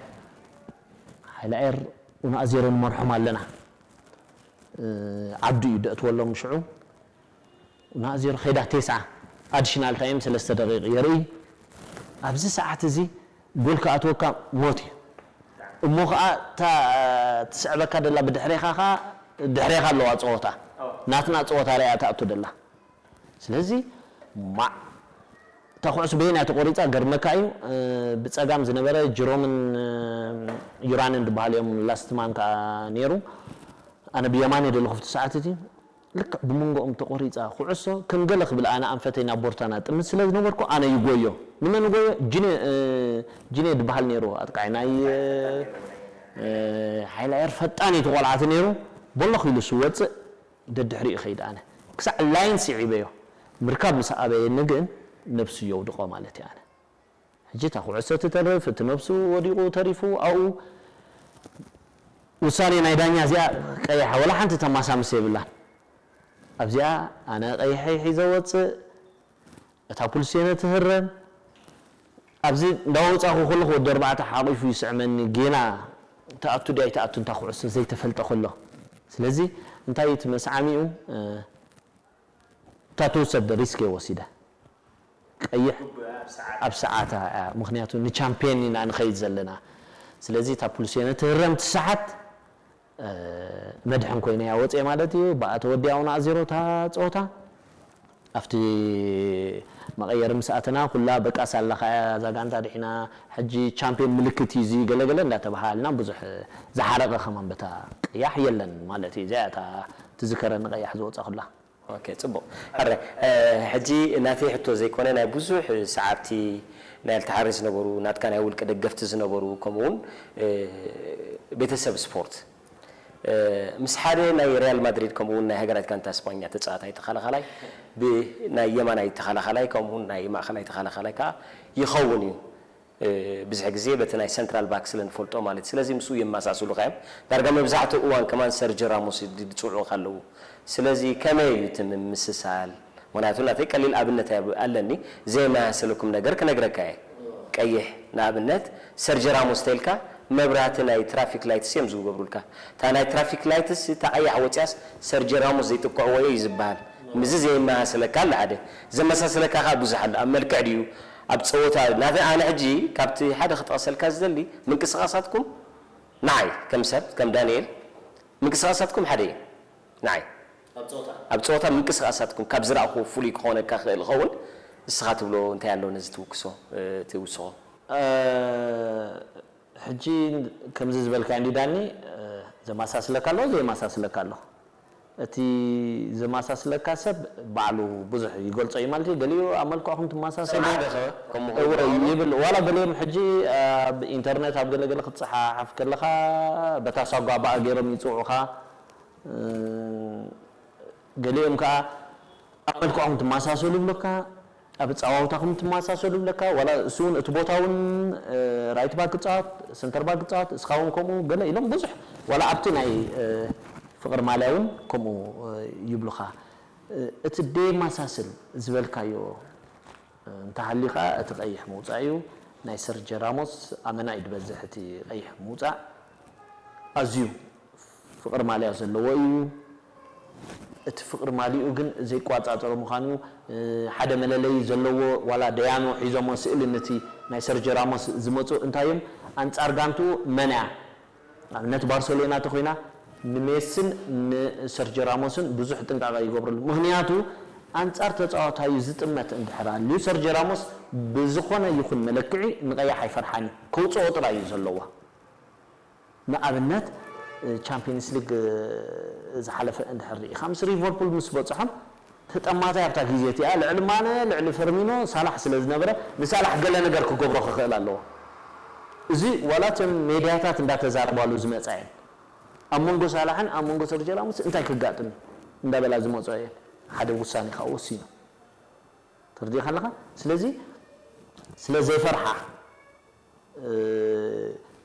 ሓይል ኣየር ኡና ዜሮ ንመርሖም ኣለና። ዓዱ እዩ ደእትወሎም ሽዑ ኡና ዜሮ ከይዳ ቴስዓ ኣዲሽናል ታይም ሰለስተ ደቂቕ የርኢ። ኣብዚ ሰዓት እዚ ጎል ክኣትወካ ሞት እዩ። እሞ ከዓ እታ ትስዕበካ ደላ ብድሕሬኻ ከዓ ድሕሬኻ ኣለዋ ፀወታ ናትና ፀወታ ሪኣ ትኣቱ ደላ ስለዚ ማዕ እታ ኩዕሱ በየን እያ ተቆሪፃ ገርመካ እዩ። ብፀጋም ዝነበረ ጅሮምን ዩራንን ዝበሃል እዮም ላስትማን ከዓ ነይሩ። ኣነ ብየማን እየ ደለኹ ፍቲ ሰዓት እቲ ልክዕ ብመንጎኦም ተቖሪፃ ኩዕሶ ከም ገለ ክብል ኣነ ኣንፈተይ ናብ ቦርታና ጥምት ስለ ዝነበርኩ ኣነ ይጎዮ። ንመን ጎዮ? ጅኔ እ፣ ጅኔ ድበሃል ነይሩ ኣጥቃዒ ናይ እ፣ እ፣ ሓይለ ኣየር ፈጣን እዩ ተቆልዓቲ ነይሩ። ቦሎኽ ኢሉ ስወፅእ ደድሕሪኡ ይኸይድ ኣነ ክሳዕ ላይን ስዒበዮ ምርካብ ምስ ኣበየኒ ግን ነብሱ የውድቆ ማለት እዩ ኣነ ሕጂ እታ ኩዕሶ ትተርፍ እቲ ነብሱ ወዲቑ ተሪፉ ኣብኡ ውሳኔ ናይ ዳኛ እዚኣ ቀይሓ ወላ ሓንቲ ተማሳምስ የብላን። ኣብዚኣ ኣነ ቀይሐይ ሒዘ ወፅእ እታ ፑልሴነ ትህረም ኣብዚ እንዳወፃኹ ከለኹ ወዲ ኣርባዕተ ሓቂፉ ይስዕመኒ ጌና ትኣቱ ድያ ኣይትኣቱ እንታ ኩዕሶ ዘይተፈልጠ ከሎ ስለዚ እንታይ እቲ መስዓሚኡ እታ ትውሰድ ሪስክ እየ ወሲደ ቀይሕ ኣብ ሰዓታ እያ ምክንያቱ ንቻምፒየን ኢና ንኸይድ ዘለና ስለዚ እታ ፑልሴነ ትህረም ትሰሓት መድሕን ኮይነ እያ ወፅየ ማለት እዩ ብኣ ተወዲኣ እውን ኣዜሮ እታ ፀወታ ኣብቲ መቐየሪ ምስ ኣተና ኩላ በቃ ሳላ ከኣ እዛ ጋንታ ድሒና ሕጂ ቻምፒዮን ምልክት እዩ እዚ ገለገለ እንዳተባሃልና ብዙሕ ዝሓረቐ ከማን በታ ቀያሕ የለን ማለት እዩ እዚኣ እታ ትዝከረኒ ቀያሕ ዝወፃ ኩላ ኦኬ ጽቡቕ ሕረ ሕጂ ናተይ ሕቶ ዘይኮነ ናይ ብዙሕ ሰዓብቲ ናይ ኣልተሓሪ ዝነበሩ ናትካ ናይ ውልቂ ደገፍቲ ዝነበሩ ከምኡውን ቤተሰብ ስፖርት ምስ ሓደ ናይ ሪያል ማድሪድ ከምኡውን ናይ ሃገራት ጋንታ ስፓኛ ተጻዋታይ ተኸላኻላይ ብናይ የማናይ ተኸላኻላይ ከምኡውን ናይ ማእኸላይ ተኸላኻላይ ከዓ ይኸውን እዩ ብዙሕ ግዜ በቲ ናይ ሰንትራል ባክ ስለ ንፈልጦ ማለት ስለዚ ምስኡ የመሳስሉኻ እዮም ዳርጋ መብዛሕትኡ እዋን ከማን ሰርጂ ራሞስ ዝፅውዑኻ ኣለዉ ስለዚ ከመይ እዩ እቲ ምምስሳል ምክንያቱ ናተይ ቀሊል ኣብነት ኣለኒ ዘይመሳሰለኩም ነገር ክነግረካ እየ ቀይሕ ንኣብነት ሰርጂ ራሞስ ተልካ መብራህቲ ናይ ትራፊክ ላይትስ እዮም ዝገብሩልካ እታ ናይ ትራፊክ ላይትስ እታ ቀያሕ ወፅያስ ሰርጂ ራሞስ ዘይጥቅዕዎ እዩ ዝበሃል ምዚ ዘይመሳሰለካ ኣለ ሓደ ዘመሳሰለካ ከዓ ብዙሕ ኣሎ ኣብ መልክዕ ድዩ ኣብ ፀወታ ናተ ኣነ ሕጂ ካብቲ ሓደ ክጠቕሰልካ ዝደሊ ምንቅስቃሳትኩም ንዓይ ከም ሰብ ከም ዳንኤል ምንቅስቃሳትኩም ሓደ እዩ ንዓይ ኣብ ፀወታ ምንቅስቃሳትኩም ካብ ዝረእኹ ፍሉይ ክኾነካ ክእል ኸውን እስኻ ትብሎ እንታይ ኣሎ ነዚ ትውክሶ ትውስኾ ሕጂ ከምዚ ዝበልካ እንዲ ዳኒ ዘማሳስለካ ኣሎ ዘየማሳስለካ ኣሎ እቲ ዘማሳስለካ ሰብ ባዕሉ ብዙሕ ይገልጾ እዩ ማለት እዩ ገሊኡ ኣብ መልክዕኹም ትመሳሰሉ ይብል ዋላ ገሊኦም ሕጂ ኣብ ኢንተርነት ኣብ ገለገለ ክትፀሓሓፍ ከለኻ በታ ሳጓ ባኣ ገይሮም ይፅውዑኻ ገሊኦም ከዓ ኣብ መልክዖም ትመሳሰሉ ይብሉካ ኣብ ኣፀዋውታኹም ትመሳሰሉ ይብለካ ዋላ እሱ እውን እቲ ቦታ እውን ራይት ባክ ክፃወት ሰንተር ባክ ክፃወት እስኻ እውን ከምኡ ገለ ኢሎም ብዙሕ ዋላ ኣብቲ ናይ ፍቅር ማልያ እውን ከምኡ ይብሉኻ እቲ ደየማሳስል ዝበልካዮ እንተሃልዩ ከዓ እቲ ቀይሕ ምውፃእ እዩ ናይ ሰርጀ ራሞስ ኣመና እዩ ዝበዝሕ እቲ ቀይሕ ምውፃእ ኣዝዩ ፍቅሪ ማልያ ዘለዎ እዩ። እቲ ፍቅሪ ማልይኡ ግን ዘይቆፃፀሮ ምዃኑ ሓደ መለለዪ ዘለዎ ዋላ ደያኑ ሒዞሞ ስእሊ ነቲ ናይ ሰርጂ ራሞስ ዝመፁ እንታይ እዮም ኣንፃር ጋንትኡ መን እያ ንኣብነት ባርሰሎና ተኮይና ንሜስን ንሰርጂ ራሞስን ብዙሕ ጥንቃቐ ይገብርሉ ምክንያቱ ኣንፃር ተፃዋታዩ ዝጥመት እንድሕር ኣልዩ ሰርጂ ራሞስ ብዝኾነ ይኹን መለክዒ ንቀያሕ ኣይፈርሓን እዩ ከውፅኦ ጥራይ እዩ ዘለዋ ንኣብነት ቻምፒየንስ ሊግ ዝሓለፈ እንድሕር ርኢኻ ምስ ሊቨርፑል ምስ በፅሖም ተጠማታይ ኣብታ ግዜ እቲኣ ልዕሊ ማነ ልዕሊ ፈርሚኖ ሳላሕ ስለ ዝነበረ ንሳላሕ ገለ ነገር ክገብሮ ክኽእል ኣለዎ እዚ ዋላ እተን ሜድያታት እንዳተዛረባሉ ዝመፃ እየን ኣብ መንጎ ሳላሕን ኣብ መንጎ ሰርጀ ራሞስ እንታይ ክጋጥም እዩ እንዳበላ ዝመፅኦ እየን ሓደ ውሳኔ ከዓ ወሲኖም ትርድእ ከለኻ ስለዚ ስለ ዘይፈርሓ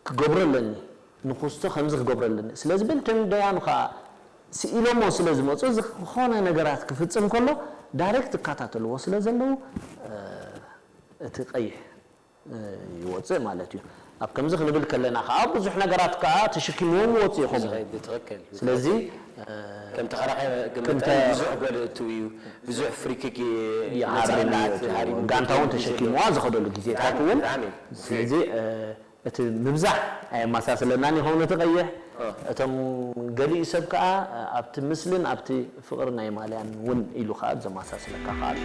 ክገብሮ ኣለኒ ንኩስቶ ከምዚ ክገብሮ ኣለኒ ስለዚ በልቶም ደያኑ ከዓ ስኢሎሞ ስለ ዝመፁ ዝኾነ ነገራት ክፍፅም ከሎ ዳይሬክት ይከታተልዎ ስለ ዘለዉ እቲ ቀይሕ ይወፅእ ማለት እዩ ኣብ ከምዚ ክንብል ከለና ከዓ ብዙሕ ነገራት ከዓ ተሸኪምዎም ይወፁ ይኾኑ ስለዚ ከም ተኸራኻሪ ግምት ብዙሕ ጎል እትው እዩ ብዙሕ ፍሪኪክ ጋንታውን ተሸኪምዋ ዝኸደሉ ግዜታት እውን ስለዚ እቲ ምብዛሕ ኣየመሳስለናን ይኸውን እቲ ቀይሕ እቶም ገሊኡ ሰብ ከዓ ኣብቲ ምስልን ኣብቲ ፍቕሪ ናይ ማልያን እውን ኢሉ ከዓ ዘመሳስለካ ከዓ ኣሎ